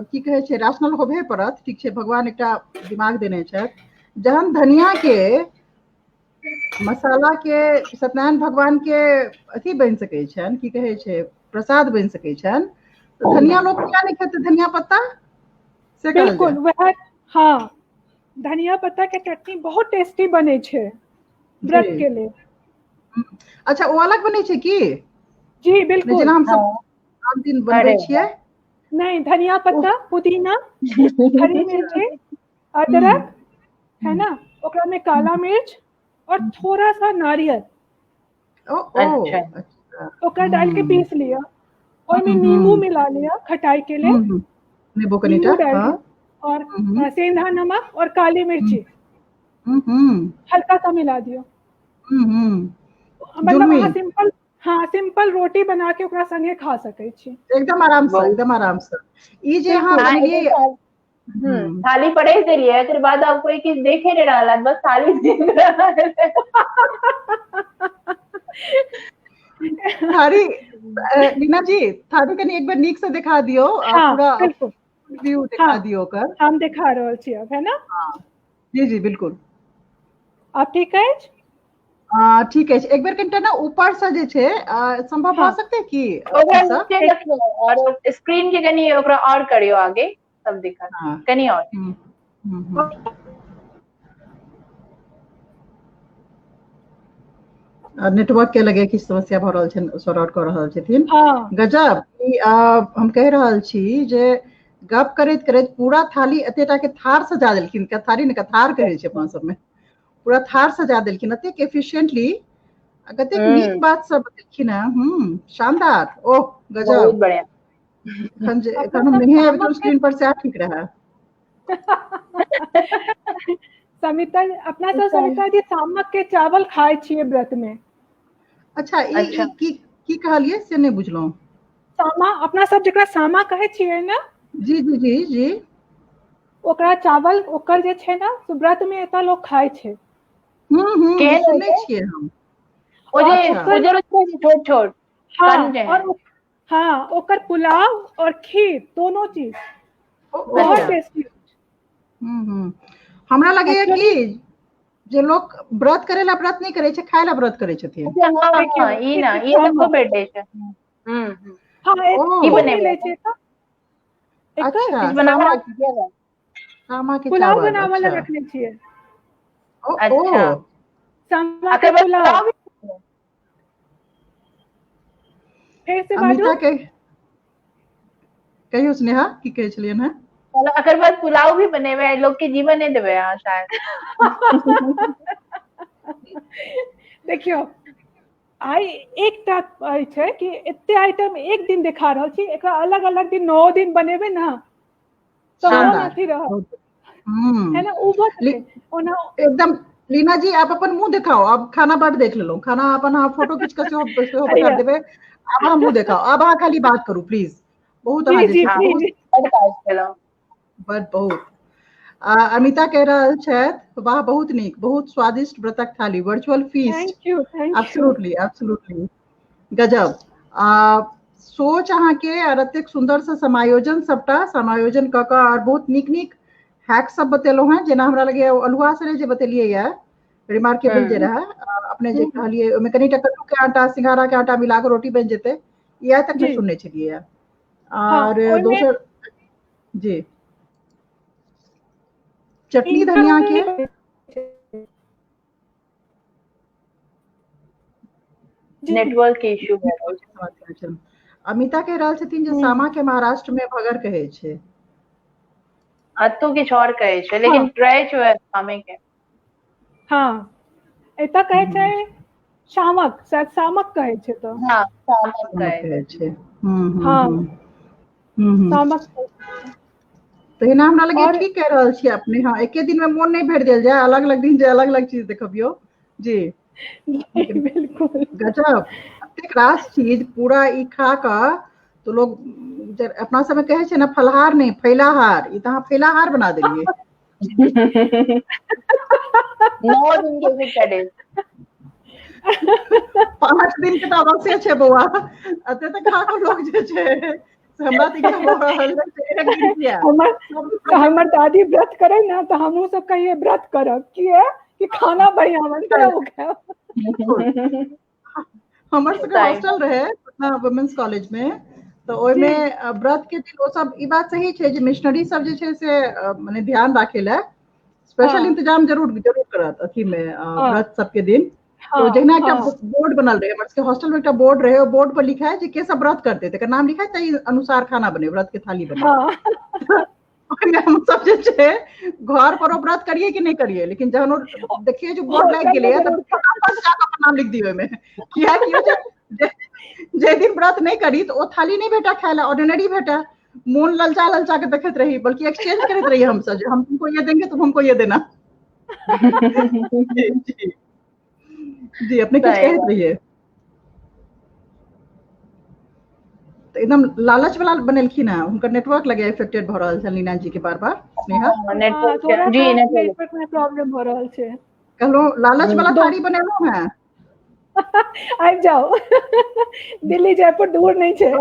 की कहै छै, रैशनल होबे पड़त। ठीक छै, भगवान एकटा दिमाग देने छथि। जहन धनिया के मसाला के सत्यनारायण भगवान के अथी बनि सकै छनि, की कहै छै, प्रसाद बनि सकै छनि, तऽ धनिया लोक किया नहि खेतै, धनिया पत्ता से कहल बिल्कुल जाय। वएह, हाँ, धनिया पत्ता के चटनी बहुत टेस्टी बने छै व्रत जी के लेल। अच्छा, ओ अलग बनै छै की? जी नहि, बिल्कुल। जेना हमसब हाँ। आम दिन बनबै अरे छियै। नहीं, धनिया पत्ता, पुदीना, हरी मिर्ची, अदरक है ना, ओकरा में काला मिर्च और थोड़ा सा नारियल। ओ ओ। अच्छा। अच्छा। ओकरा डाल के पीस लिअ, ओहिमे नींबू मिला लिअ खटाई के लेल। नेबो कनिटा। नींबू डाल हाँ। दियौ और सेंधा नमक और काली मिर्ची हल्का सा मिला दियौ। मतलब जुलमी। अहाँ सिंपल, हाँ, सिंपल रोटी बना के ओकरा संगे खा सकै छी। एकदम आराम से। बहुत। एकदम आराम से। ई जे अहाँ हाँ, बनेलियै। थाली पड़ेस देलियै, एकर बाद आब कोई किछु देखे नहि रहल है, बस थाली देख रहल है। थारी, लीना जी, थारी कनि एक बेर नीक से देखा दियौ। हाँ, पूरा बिल्कुल। व्यू देखा हाँ, दियौ ओकर। हम देखा रहल छी अब, है ना? हाँ जी जी, बिल्कुल। आब ठीक अछि? ठीक अछि। एक बेर कनिटा ने ऊपर से जे छै, संभव भऽ हाँ। सकतै की ओकरा अथीसँ? नीचे रखियौ और स्क्रीन के कनि ओकरा और करियौ आगे, तब दिखत। हाँ। कनि और। हूँ हूँ हूँ। नेटवर्क के लगे किछु समस्या भऽ रहल छनि, सॉर्ट आउट कऽ रहल छथिन। हाँ। गजब! ई हम कहि रहल छी जे गप करैत करैत पूरा थाली एतेटा के थार सजा देलखिन। थारी ने, कथार कहै छै अपना सबमे। पूरा थार सजा देलखिन एतेक एफिशिएंटली, कतेक नीक बात सब बतेलखिन हेँ। हूँ, शानदार, ओह बहुत गजब! बढ़िया। एखन जे अपना एखन हम सब नहिये सामक आबितहुँ के स्क्रीन पर सएह ठीक रहए। समिता, अपना सब सविता जी सामक के चावल खाय छियै व्रत में। अच्छा, ई अच्छा। ई की की कहलियै से नहि बुझलहुँ। सामा, अपना सब जेकरा सामा कहै छियै ने, जी जी जी जी। ओकरा चावल, ओकर जे छै ने, से व्रत में एतऽ लोक खाय छै। हूँ हूँ। केहन होइ सुनै छै? छियै हम। ओ जे अच्छा। ओकर उजर उजर छै, छोट छोट हाँ कन जेहन। और हाँ, ओकर पुलाव और खीर दोनो चीज ओ बहुत ओ। टेस्टी। हूँ हूँ। हमरा लगैया एक्चुअली कि जे लोक व्रत करै ला व्रत नहि करै छै, खाय ला व्रत करै छथिन। अच्छा, हाँ देखियौ हाँ, ई ना ई सामा एतऽ खूब भेटै छै। हूँ हूँ। हाँ, की ओ खूब बनेबै मिलै छै एतऽ एकर। अच्छा, किछु बनाबै सामा आबै छै की? सामा के पुलाव चावल। बनाबऽ लए अच्छा। रखने छियै। ओ ओ। अच्छा। सामा के एकर बाद पुलाव। पुलाव भी? फेर से बाजू। अमिता के कहियौ स्नेहा, की कहै छलियनि हेँ? एकर बाद पुलाव भी बनेबै, लोक के जीवन नहि देबै अहाँ शायद। देखियौ, आइ एकटा छै कि एते आइटम एक दिन देखा रहल छी, एकरा अलग अलग दिन 9 दिन बनेबै ने तऽ मोन शानदार। अथी रहत। बहुत है ना, ओ भऽ ली सकै ओना। एकदम लीना जी, आप अपन मुँह देखाओ। अब खाना बड देख लेलहुँ। खाना अपन अहाँ फोटो खींच कऽ सेहो सेहो पठा हैया। देबै। आब अहाँ मुँह देखाओ। आब अहाँ खाली बात करू प्लीज। बहुत जी अहाँ जे जी छै हाँ, बहुत प्लीज। बड काज केलहुँ। बड बहुत। अमिता कहि रहल छथि, वाह बहुत नीक, बहुत स्वादिष्ट व्रतक थाली, virtual feast. Thank you, thank you. Absolutely absolutely गजब। सोच अहाँके आर एतेक सुन्दर से समायोजन, सबटा समायोजन कऽ कऽ आर बहुत नीक नीक हैक सब बतेलहुँ हेँ। जेना हमरा लगैया अल्हुआ सने जे बतेलियै ये, रिमार्केबल जे रहै, अपने जे कहलियै ओहिमे कनिटा कद्दू के आटा, सिंघाड़ा के आटा मिला कऽ रोटी बनि जेतै, ई आइ तक नहि सुनने छलियै। आर दोसर जी चटनी धनिया के नेटवर्क के इश्यू है। अमिता कहि रहल छथिन जे सामा के महाराष्ट्र में भगर कहै छै, अतौ किछु और कहै छै, लेकिन ट्राई छै सामे के। हाँ, एतऽ कहै छै शामक, शायद सामक कहै छै तऽ। हाँ, सामक कहै छै। हाँ, सामक। तहिना हमरा लगे ठीक कहि रहल छी अपने। हाँ, एके दिन में मोन नहीं भरि देल जाय, अलग अलग दिन जे अलग अलग चीज देखबियौ। जी बिल्कुल गजब, एतेक रास चीज पूरा ई खा कऽ तो लोग अपना सबमे कहै छै ने फलहार नहीं फैलाहार, ई तऽ अहाँ फैलाहार बना देलियै। 9 दिन के एकटा डे, 5 दिन के तऽ अवश्य छै बौआ, एते तऽ खा कऽ लोग जे छै हमरा तऽ हमर दादी व्रत करे ना तऽ हमहूँ सब कहिए व्रत करब, किया कि खाना बढ़िया बनतै ओ खायब। हमर सबके हॉस्टल रहे पटना वुमेन्स कॉलेज में, तऽ ओहिमे व्रत के दिन ओ सब, ई बात सही छै जे मिशनरी सब जे छै से मने ध्यान राखे लए स्पेशल इंतजाम जरूर जरूर करत अथी में व्रत सबके दिन। तो जहिना एकटा बोर्ड बनल रहे हमर सबके हॉस्टल में, एकटा बोर्ड रहे, ओ बोर्ड पर लिखा है जे के सब व्रत करते तकर नाम लिखा है, ताहि अनुसार खाना बने, व्रत के थाली बने। ओहिमे हम सब जे छै घर पर व्रत करिए कि नहीं करिए, लेकिन जहन ओ देखिए जे बोर्ड लागि गेलै तऽ फटाफट जाकऽ अपन नाम लिख दियौ ओहिमे, कियाकि जे दिन व्रत नहीं करी तो ओ थाली नहीं भेटा खाय ला, ऑर्डिनरी भेटा। मोन ललचा ललचा के देखैत रही, बल्कि एक्सचेंज करैत रही हम सब, हम तुमको ये देंगे तुम हमको ये देना। जी जी जी अपने किछु कहैत रहियै। तऽ एकदम लालच वाला बनेलखिन हेँ, हुनकर नेटवर्क लगे इफेक्टेड भऽ रहल छनि लीना जी के बार बार। स्नेहा नेटवर्क जी नेटवर्क में प्रॉब्लम भऽ रहल छै। कहलहुँ लालच वाला थाली बनेलहुँ हेँ, आबि जाओ, दिल्ली जयपुर दूर नहीं छै।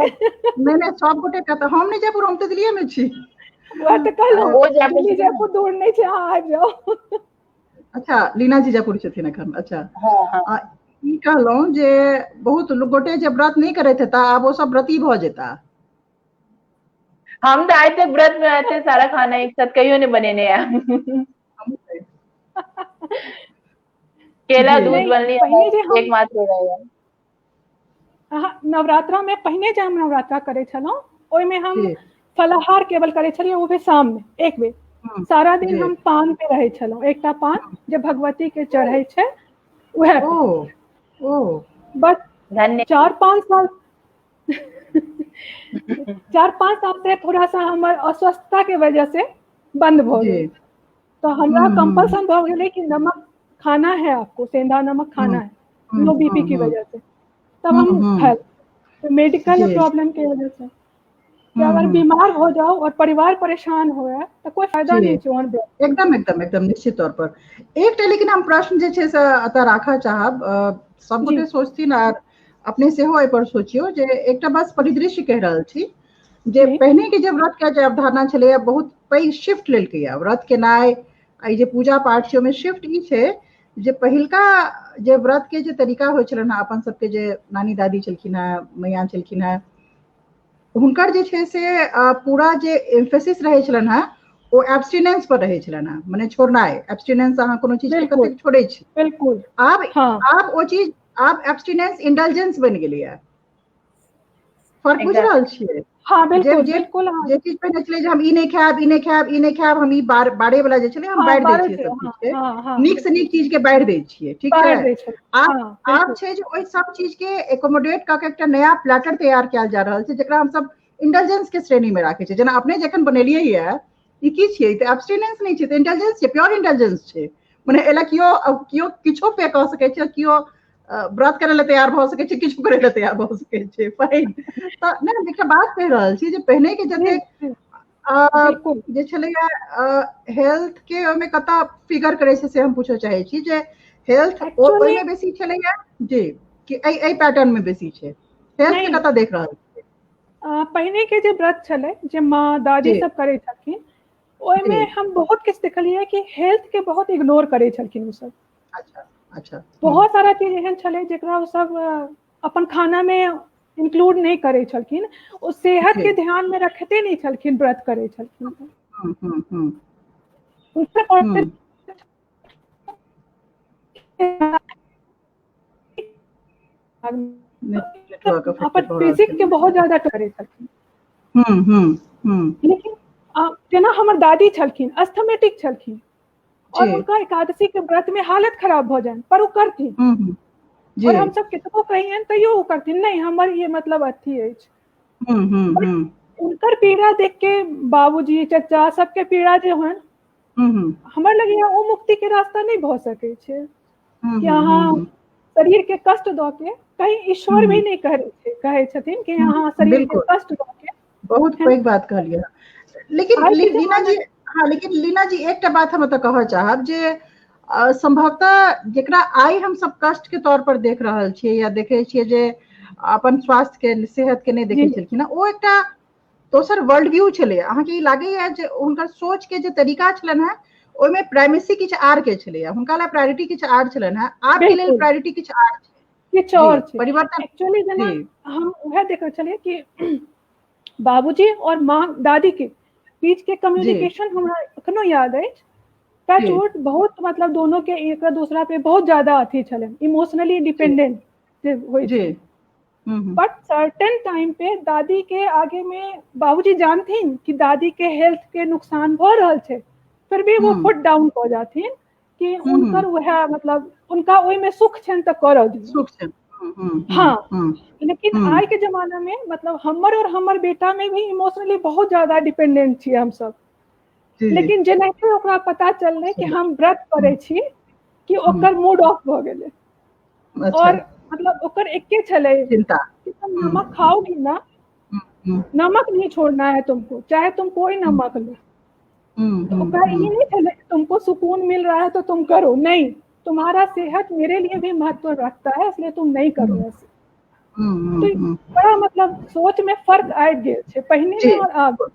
नहीं नहीं सब गोटे कहता हम नहीं जयपुर, हम तऽ दिल्लीए में छी। वएह तऽ कहलहुँ दिल्ली जयपुर दूर नहीं छै, अहाँ आबि जाओ। अच्छा लीना जी जयपुर छथिन एखन। अच्छा ई कहलहुँ जे बहुत गोटे जे व्रत नहीं करैत हेता आब ओ सब व्रती भऽ जेता। हम तऽ आइ तक व्रत में आते सारा खाना एक साथ कहियो नहीं बनेने हैं। केला दूध बनली एकमात्र रहे। नवरात्रा में पहिने जे हम नवरात्रा करै छलहुँ ओहिमे हम फलाहार केवल करै छलियै, ओ भी शाम में एक बेर। सारा दिन हम पान पे रहै छलहुँ, एकटा पान जे भगवती के चढ़ै छै वएह बस। 4-5 साल 4-5 साल से थोड़ा सा हमर अस्वस्थता के वजह से बंद भऽ गेल, तो हमरा कंपल्सन भऽ गेलै कि नमक खाना है आपको, सेंधा नमक खाना है, लो बीपी की वजह से। तब हम खाए, तो मेडिकल प्रॉब्लम के वजह से कि अगर बीमार हो जाओ और परिवार परेशान हो तो कोई फायदा नहीं छै। एकदम एकदम एकदम निश्चित तौर पर एकटा लेकिन हम प्रश्न जे छै से एतऽ राखऽ चाहब, सब गोटे सोचथिन आर अपने सेहो एहि पर सोचियौ जे एकटा बस परिदृश्य कहि रहल छी जे पहिने के जे व्रत के जे अवधारणा छलैया बहुत पैघ शिफ्ट लेलकैया व्रत केनाइ, आ जे पूजा पाठ छै ओहिमे शिफ्ट ई छै जे पहिलका जे व्रत के जे तरीका होइ छलनि हेँ, अपन सबके जे नानी दादी छलखिन हेँ, मैया छलखिन हेँ, हुनकर जे छै से पूरा जे एम्फेसिस रहै छलनि हेँ ओ एब्स्टिनेंस पर रहै छलनि हेँ, मने छोड़नाइ, एब्स्टिनेंस अहाँ कोनो चीज के कतेक छोड़ै छी। बिल्कुल। आब आब ओ चीज आब एब्स्टिनेंस इंडल्जेंस बनि गेलैया। फर्क बुझि रहल छियै? हाँ बिल्कुल बिल्कुल। जे चीज पहिने छलै जे हम ई नहि खायब, ई नहि खायब, ई नहि खायब, हम ई बारे वाला जे छलै हम बारि दै छियै सब चीज के, नीक से नीक चीज के बारि दै छियै, ठीक छै। आब आब छै जे ओहि सब चीज के एकोमोडेट कऽ के एकटा नया प्लेटर तैयार कयल जा रहल छै जेकरा हमसब इंटेलिजेंस के श्रेणी में राखै छियै। जेना अपने जखन बनेलियै ये ई की छियै, तऽ एब्स्टिनेंस नहि छै, तऽ इंटेलिजेंस छै, प्योर इंटेलिजेंस छै। मने एला केओ केओ किछो पे कऽ सकै छै, केओ व्रत करै लए तैयार भऽ सकै छै, किछु करै लए तैयार भऽ सकै छै। फाइन। तऽ नहि, हम एकटा बात कहि रहल छी जे पहिने के जतेक जे छलैया हेल्थ के ओहिमे कतऽ फिगर करै छै से हम पूछऽ चाहै छी जे हेल्थ ओहिमे बेसी छलैया जी कि एहि पैटर्न मे बेसी छै, हेल्थ के कतऽ देख रहल छी? पहिने के जे व्रत छलै जे माँ दादी सब करै छलखिन ओहिमे हम बहुत किछु देखलियै कि हेल्थ के बहुत इग्नोर करै छलखिन ओ सब। अच्छा अच्छा। बहुत सारा चीज एहन छलै जेकरा ओ सब अपन खाना मे इंक्लूड नहि करै छलखिन, ओ सेहत के ध्यान मे रखते नहि छलखिन व्रत करै छलखिन। अपन फिजिक के बहुत ज्यादा करै छलखिन। लेकिन जेना हमर दादी छलखिन अस्थमेटिक छलखिन और उनका एकादशी के व्रत में हालत खराब भऽ जानि पर ओ करथिन, और हम सब कितबो कहियनि तैयो ओ करथिन, नहीं हमर ये मतलब अथी अछि। उनकर पीड़ा देख के बाबूजी चचा सबके पीड़ा जे होइन हमर लगैया ओ मुक्ति के रास्ता नहीं भऽ सकै छै कि अहाँ शरीर के कष्ट दऽ के कहीं ईश्वर भी नहीं कहै छथिन कि अहाँ शरीर के कष्ट दऽ के। बहुत पैघ बात कहलियै। लेकिन लीना जी, हाँ लेकिन लीना जी एकटा बात हम एतऽ कहऽ चाहब जे संभवतः जेकरा आइ हम सब कष्ट के तौर पर देख रहल छियै या देखै छियै जे अपन स्वास्थ्य के सेहत के नहि देखै छलखिन, ओ एकटा दोसर वर्ल्ड व्यू छलै। अहाँके ई लागैया जे हुनकर सोच के जे तरीका छलनि हेँ ओहिमे प्राइमेसी किछु आर के छलैया, हुनका लए प्रायोरिटी किछु आर छलनि हेँ, आब के लेल प्रायोरिटी किछु आर छै, किछु और छै परिवर्तन। एक्चुअली जेना हम उएह देखै छलियै कि बाबूजी और माँ दादी के बीच के कम्युनिकेशन हमरा एखनो याद अछि। टचवुड बहुत मतलब दोनों के एक दूसरा पे बहुत ज्यादा अथी छलै, इमोशनली डिपेंडेंट होइ छै। बट सर्टेन टाइम पे दादी के आगे में बाबूजी जानथिन कि दादी के हेल्थ के नुकसान भऽ रहल छै, फिर भी वो फुट डाउन कऽ जाथिन कि उनकर वएह मतलब उनका ओहिमे सुख छनि तऽ करऽ दियौ, सुख छनि। हाँ। लेकिन आइ के जमाना में मतलब हमर और हमर बेटा में भी इमोशनली बहुत ज्यादा डिपेंडेंट छियै हम सब। लेकिन जेनाहिते ओकरा पता चललै कि हम व्रत करै छी कि ओकर मूड ऑफ भऽ गेलै। और मतलब ओकर एके छलै चिंता कि तुम नमक खाओगी ना, नमक नहीं छोड़ना है तुमको, चाहे तुम कोई नमक लो। तो ओकरा ई नहीं छलै तुमको सुकून मिल रहा है तो तुम करो, नहीं, तुम्हारा सेहत मेरे लिए भी महत्व रखता है इसलिए तुम नहीं करो ऐसे। तो बड़ा मतलब सोच में फर्क आबि गेल छै पहिने में और आब।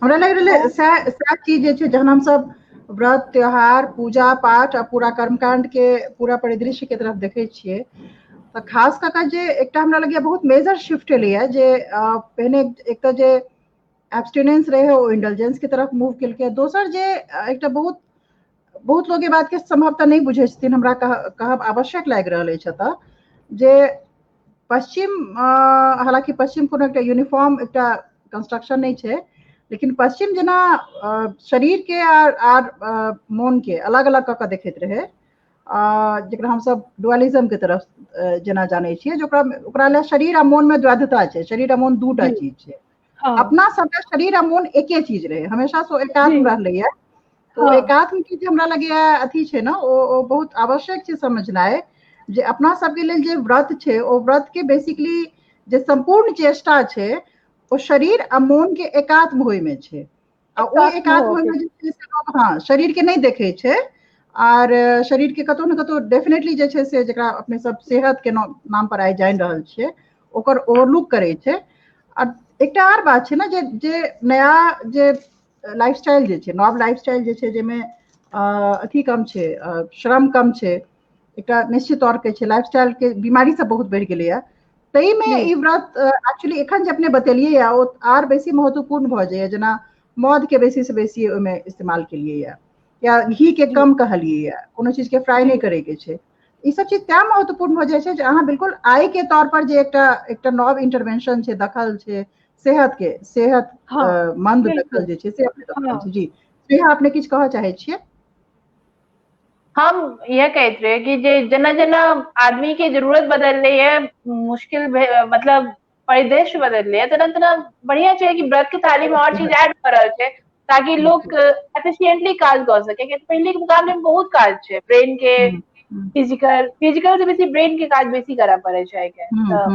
हमरा लागि रहलै सएह चीज जे छै जहन हमसब व्रत त्योहार पूजा पाठ आ पूरा कर्मकांड के पूरा परिदृश्य के तरफ देखै छियै तऽ खास कऽ कऽ जे एकटा हमरा लगैया बहुत मेजर शिफ्ट एलैया जे पहिने एक तऽ जे एब्सटिनेंस रहै ओ इंडल्जेंस के तरफ मूव केलकै, दोसर जे एकटा बहुत बहुत लोग ई बात के संभवतः नहि बुझै छथिन, हमरा कहब आवश्यक लागि रहल अछि एतऽ जे पश्चिम, हालांकि पश्चिम कोनो एकटा यूनिफॉर्म एकटा कंस्ट्रक्शन नहि छै, लेकिन पश्चिम जेना शरीर के आर मोन के अलग अलग कऽ कऽ देखैत रहै, जकरा हमसब डुअलिज्म के तरफ जेना जानै छियै, जे ओकरा लए शरीर आ मोन मे द्वैधता छै, शरीर आ मोन दूटा चीज छै। अपना सबके शरीर आ मोन एके चीज रहै, हमेशा से एकात्म रहलैया। तो एकात्म के जे हमरा लगैया अथी छै ने, ओ बहुत आवश्यक छै समझनाइ जे अपना सबके लेल जे व्रत छै ओ व्रत के बेसिकली जे सम्पूर्ण चेष्टा छै ओ शरीर आ मोन के एकात्म होय में छै। आ ओ एकात्म होय में जे छै से लोग हाँ शरीर के नहि देखै छै आर शरीर के कतौ ने कतौ डेफिनेटली जे छै से जकरा अपने सब सेहत के नाम पर आइ जानि रहल छियै ओकर ओवरलुक करै छै। आ एकटा आर बात छै ने जे जे नया जे लाइफस्टाइल जे छै, नव लाइफस्टाइल जे छै जाहिमे अथी कम छै, श्रम कम छै, एकटा निश्चित तौर के छै लाइफस्टाइल के बीमारी सब बहुत बढ़ि गेलैया, ताहिमे ई व्रत एक्चुअली एखन जे अपने बतेलियै या ओ आर बेसी महत्वपूर्ण भऽ जाइया। जेना मध के बेसी से बेसी ओहिमे इस्तेमाल केलियै या घी के कम कहलियै या कोनो चीज के फ्राई नहि करे के छै, ई सब चीज तैं महत्वपूर्ण भऽ जाइ छै जे अहाँ बिल्कुल आइ के तौर पर जे एकटा एकटा नव इंटरवेंशन छै, दखल छै सेहत के, सेहत मंद दखल जे छै से अपने दखल छै। जी स्नेहा अपने किछु कहऽ चाहै छियै? हम यह कहैत रहे कि जे जेना जेना आदमी के जरूरत बदललै है, मुश्किल मतलब परिदृश्य बदललै है, तेना तेना बढ़िया छै कि व्रत के थाली में और चीज ऐड भऽ रहल छै ताकि लोग एफिशिएंटली काज कऽ सके। पहिले के मुकाबले में बहुत काज छै, ब्रेन के फिजिकल फिजिकल से बेसी ब्रेन के काज बेसी करऽ पड़ै छै आइ काल्हि। तऽ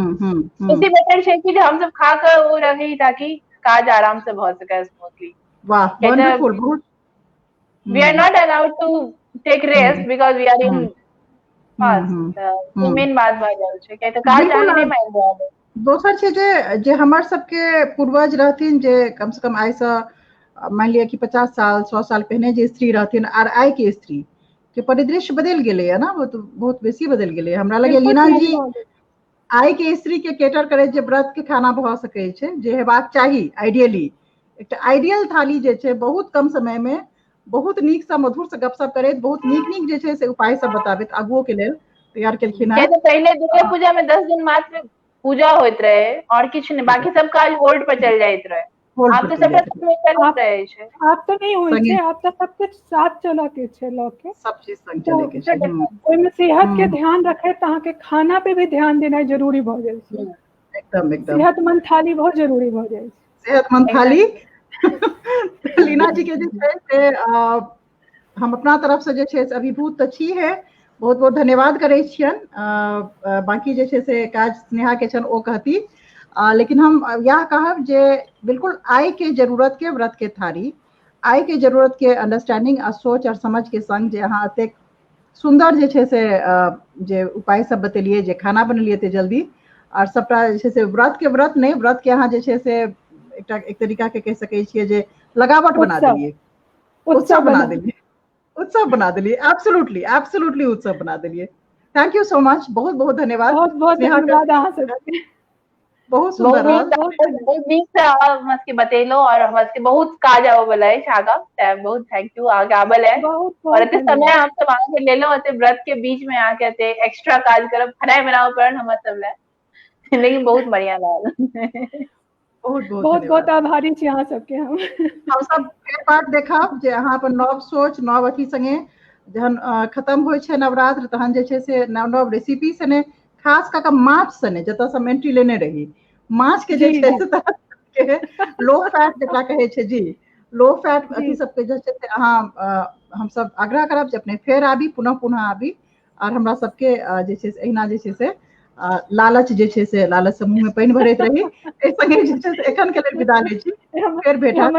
बेसी बेटर छै कि जे हमसब खा कऽ ओ रही ताकि काज आराम से भऽ सकै स्मूथली। वाह, वंडरफुल, बहुत। We are not allowed to take rest because we are in fast. तऽ मेन बात भऽ जाइ छै, किया तऽ काज अहाँके नहि मानि रहल। दोसर छै जे जे हमर सबके पूर्वज रहथिन, जे कम से कम आइसँ मानि लिअ कि 50 साल 100 साल पहिने जे स्त्री रहथिन आर आइ के स्त्री के परिदृश्य बदलि गेलैया ने, बहुत बेसी बदलि गेलैया। हमरा लगैया लीना जी आइ के स्त्री के केटर करैत जे व्रत के खाना भऽ सकै छै, जे हेबाक चाही आइडियली, एकटा आइडियल थाली जे छै बहुत कम समय मे बहुत नीक सँ मधुर से गपशप करैत बहुत नीक नीक जे छै से उपाय सब बताबैत आगुओ के लेल तैयार केलखिन हेँ। पहिले दुर्गा पूजा में 10 दिन मात्र पूजा होइत रहे और किछु नहि, बाकी सब काज होल्ड पर चलि जाइत रहे। आब तऽ सबटा रहे छै। आब तऽ नहि होइ छै, आब तऽ सब किछु साथ चलऽ के छै, लऽ के सब चीज संग चले के छै। ओहिमे सेहत के ध्यान रखैत अहाँके खाना पे भी ध्यान देनाइ जरूरी भऽ गेल छै। एकदम एकदम सेहतमंद थाली बहुत जरूरी भऽ जाइ छै। सेहतमंद थाली। लीना जी के जे छै से हम अपना तरफ से जे छै से अभिभूत तऽ छी है, बहुत बहुत धन्यवाद करै छियनि। बाकी जे छै से काज स्नेहा के छनि ओ कहती, लेकिन हम इएह कहब जे बिल्कुल आइ के जरूरत के व्रत के थारी, आइ के जरूरत के अंडरस्टैंडिंग आ सोच और समझ के संग जे अहाँ एतेक सुन्दर जे छै से जे उपाय सब बतेलियै, जे खाना बनेलियै एते जल्दी और सबटा जे छै से व्रत के व्रत नहि, व्रत के अहाँ जे छै से एकटा एक तरीका के कहि सकै छियै जे लगावट बना देलियै, उत्सव बना देलियै, उत्सव बना देलियै। एब्सोल्युटली एब्सोल्युटली उत्सव बना देलियै। Thank you so much, बहुत बहुत धन्यवाद। बहुत बहुत धन्यवाद अहाँ सबके, बहुत सुंदर, बहुत नीक से हमरा सबके बतेलो और हमरा सबके बहुत काज आबऽ वाला अछि आगाँ, तें बहुत thank you अहाँके आबऽ लए और एते समय हम सब अहाँके लेलहुँ, एते व्रत के बीच में अहाँके एते एक्स्ट्रा काज करब, खेनाइ बनाबऽ पड़ल हमरा सब लए, लेकिन बहुत बढ़िया लागल। बहुत बहुत बहुत आभारी छी अहाँ सबके। हम सब फेर बात देखब जे अहाँ अपन नव सोच नव अथी संगे जहन खत्म होइ छै नवरात्र तहन जे छै से नव नव रेसिपी सने, खास कऽ कऽ माछ सने, जतऽ से हम एंट्री लेने रही माछ के जे छै से लो फैट जकरा कहै छै जी, लो फैट अथी सबके जे छै से अहाँ हमसब आग्रह करब जे अपने फेर आबी, पुनः पुनः आबी और हमरा सबके जे छै से एहिना जे छै से लालच जे छै से लालच से मुँह में पानि भरैत रही। एहि संगे जे छै से एखन के लेल विदा लै छी, फेर भेटब।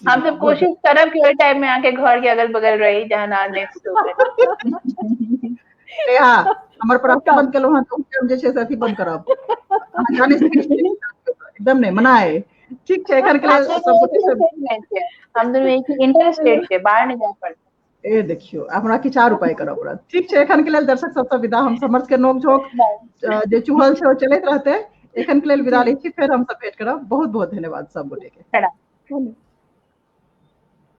हम सब कोशिश करब कि ओहि टाइम में अहाँके घर के अगल बगल रही जहन अहाँ नेक्स्ट। हमर प्राप्त बंद केलहुँ हँ तऽ जे छै से अथी बंद करब, एकदम नहि मना है। ठीक छै, एखन के लेल सब गोटे हम दुनू एक ही इंटरस्टेट छै, बाहर नहि जाय पड़तै। ए देखियौ हमरा किछु आर उपाय करऽ पड़त। ठीक छै, एखन के लेल दर्शक सबसँ विदा। हम समर्थ के नोक झोंक जे चूहल छै ओ चलैत रहतै। एखन के लेल विदा लै छी, फेर हमसब भेंट करब। बहुत बहुत धन्यवाद सब गोटे के।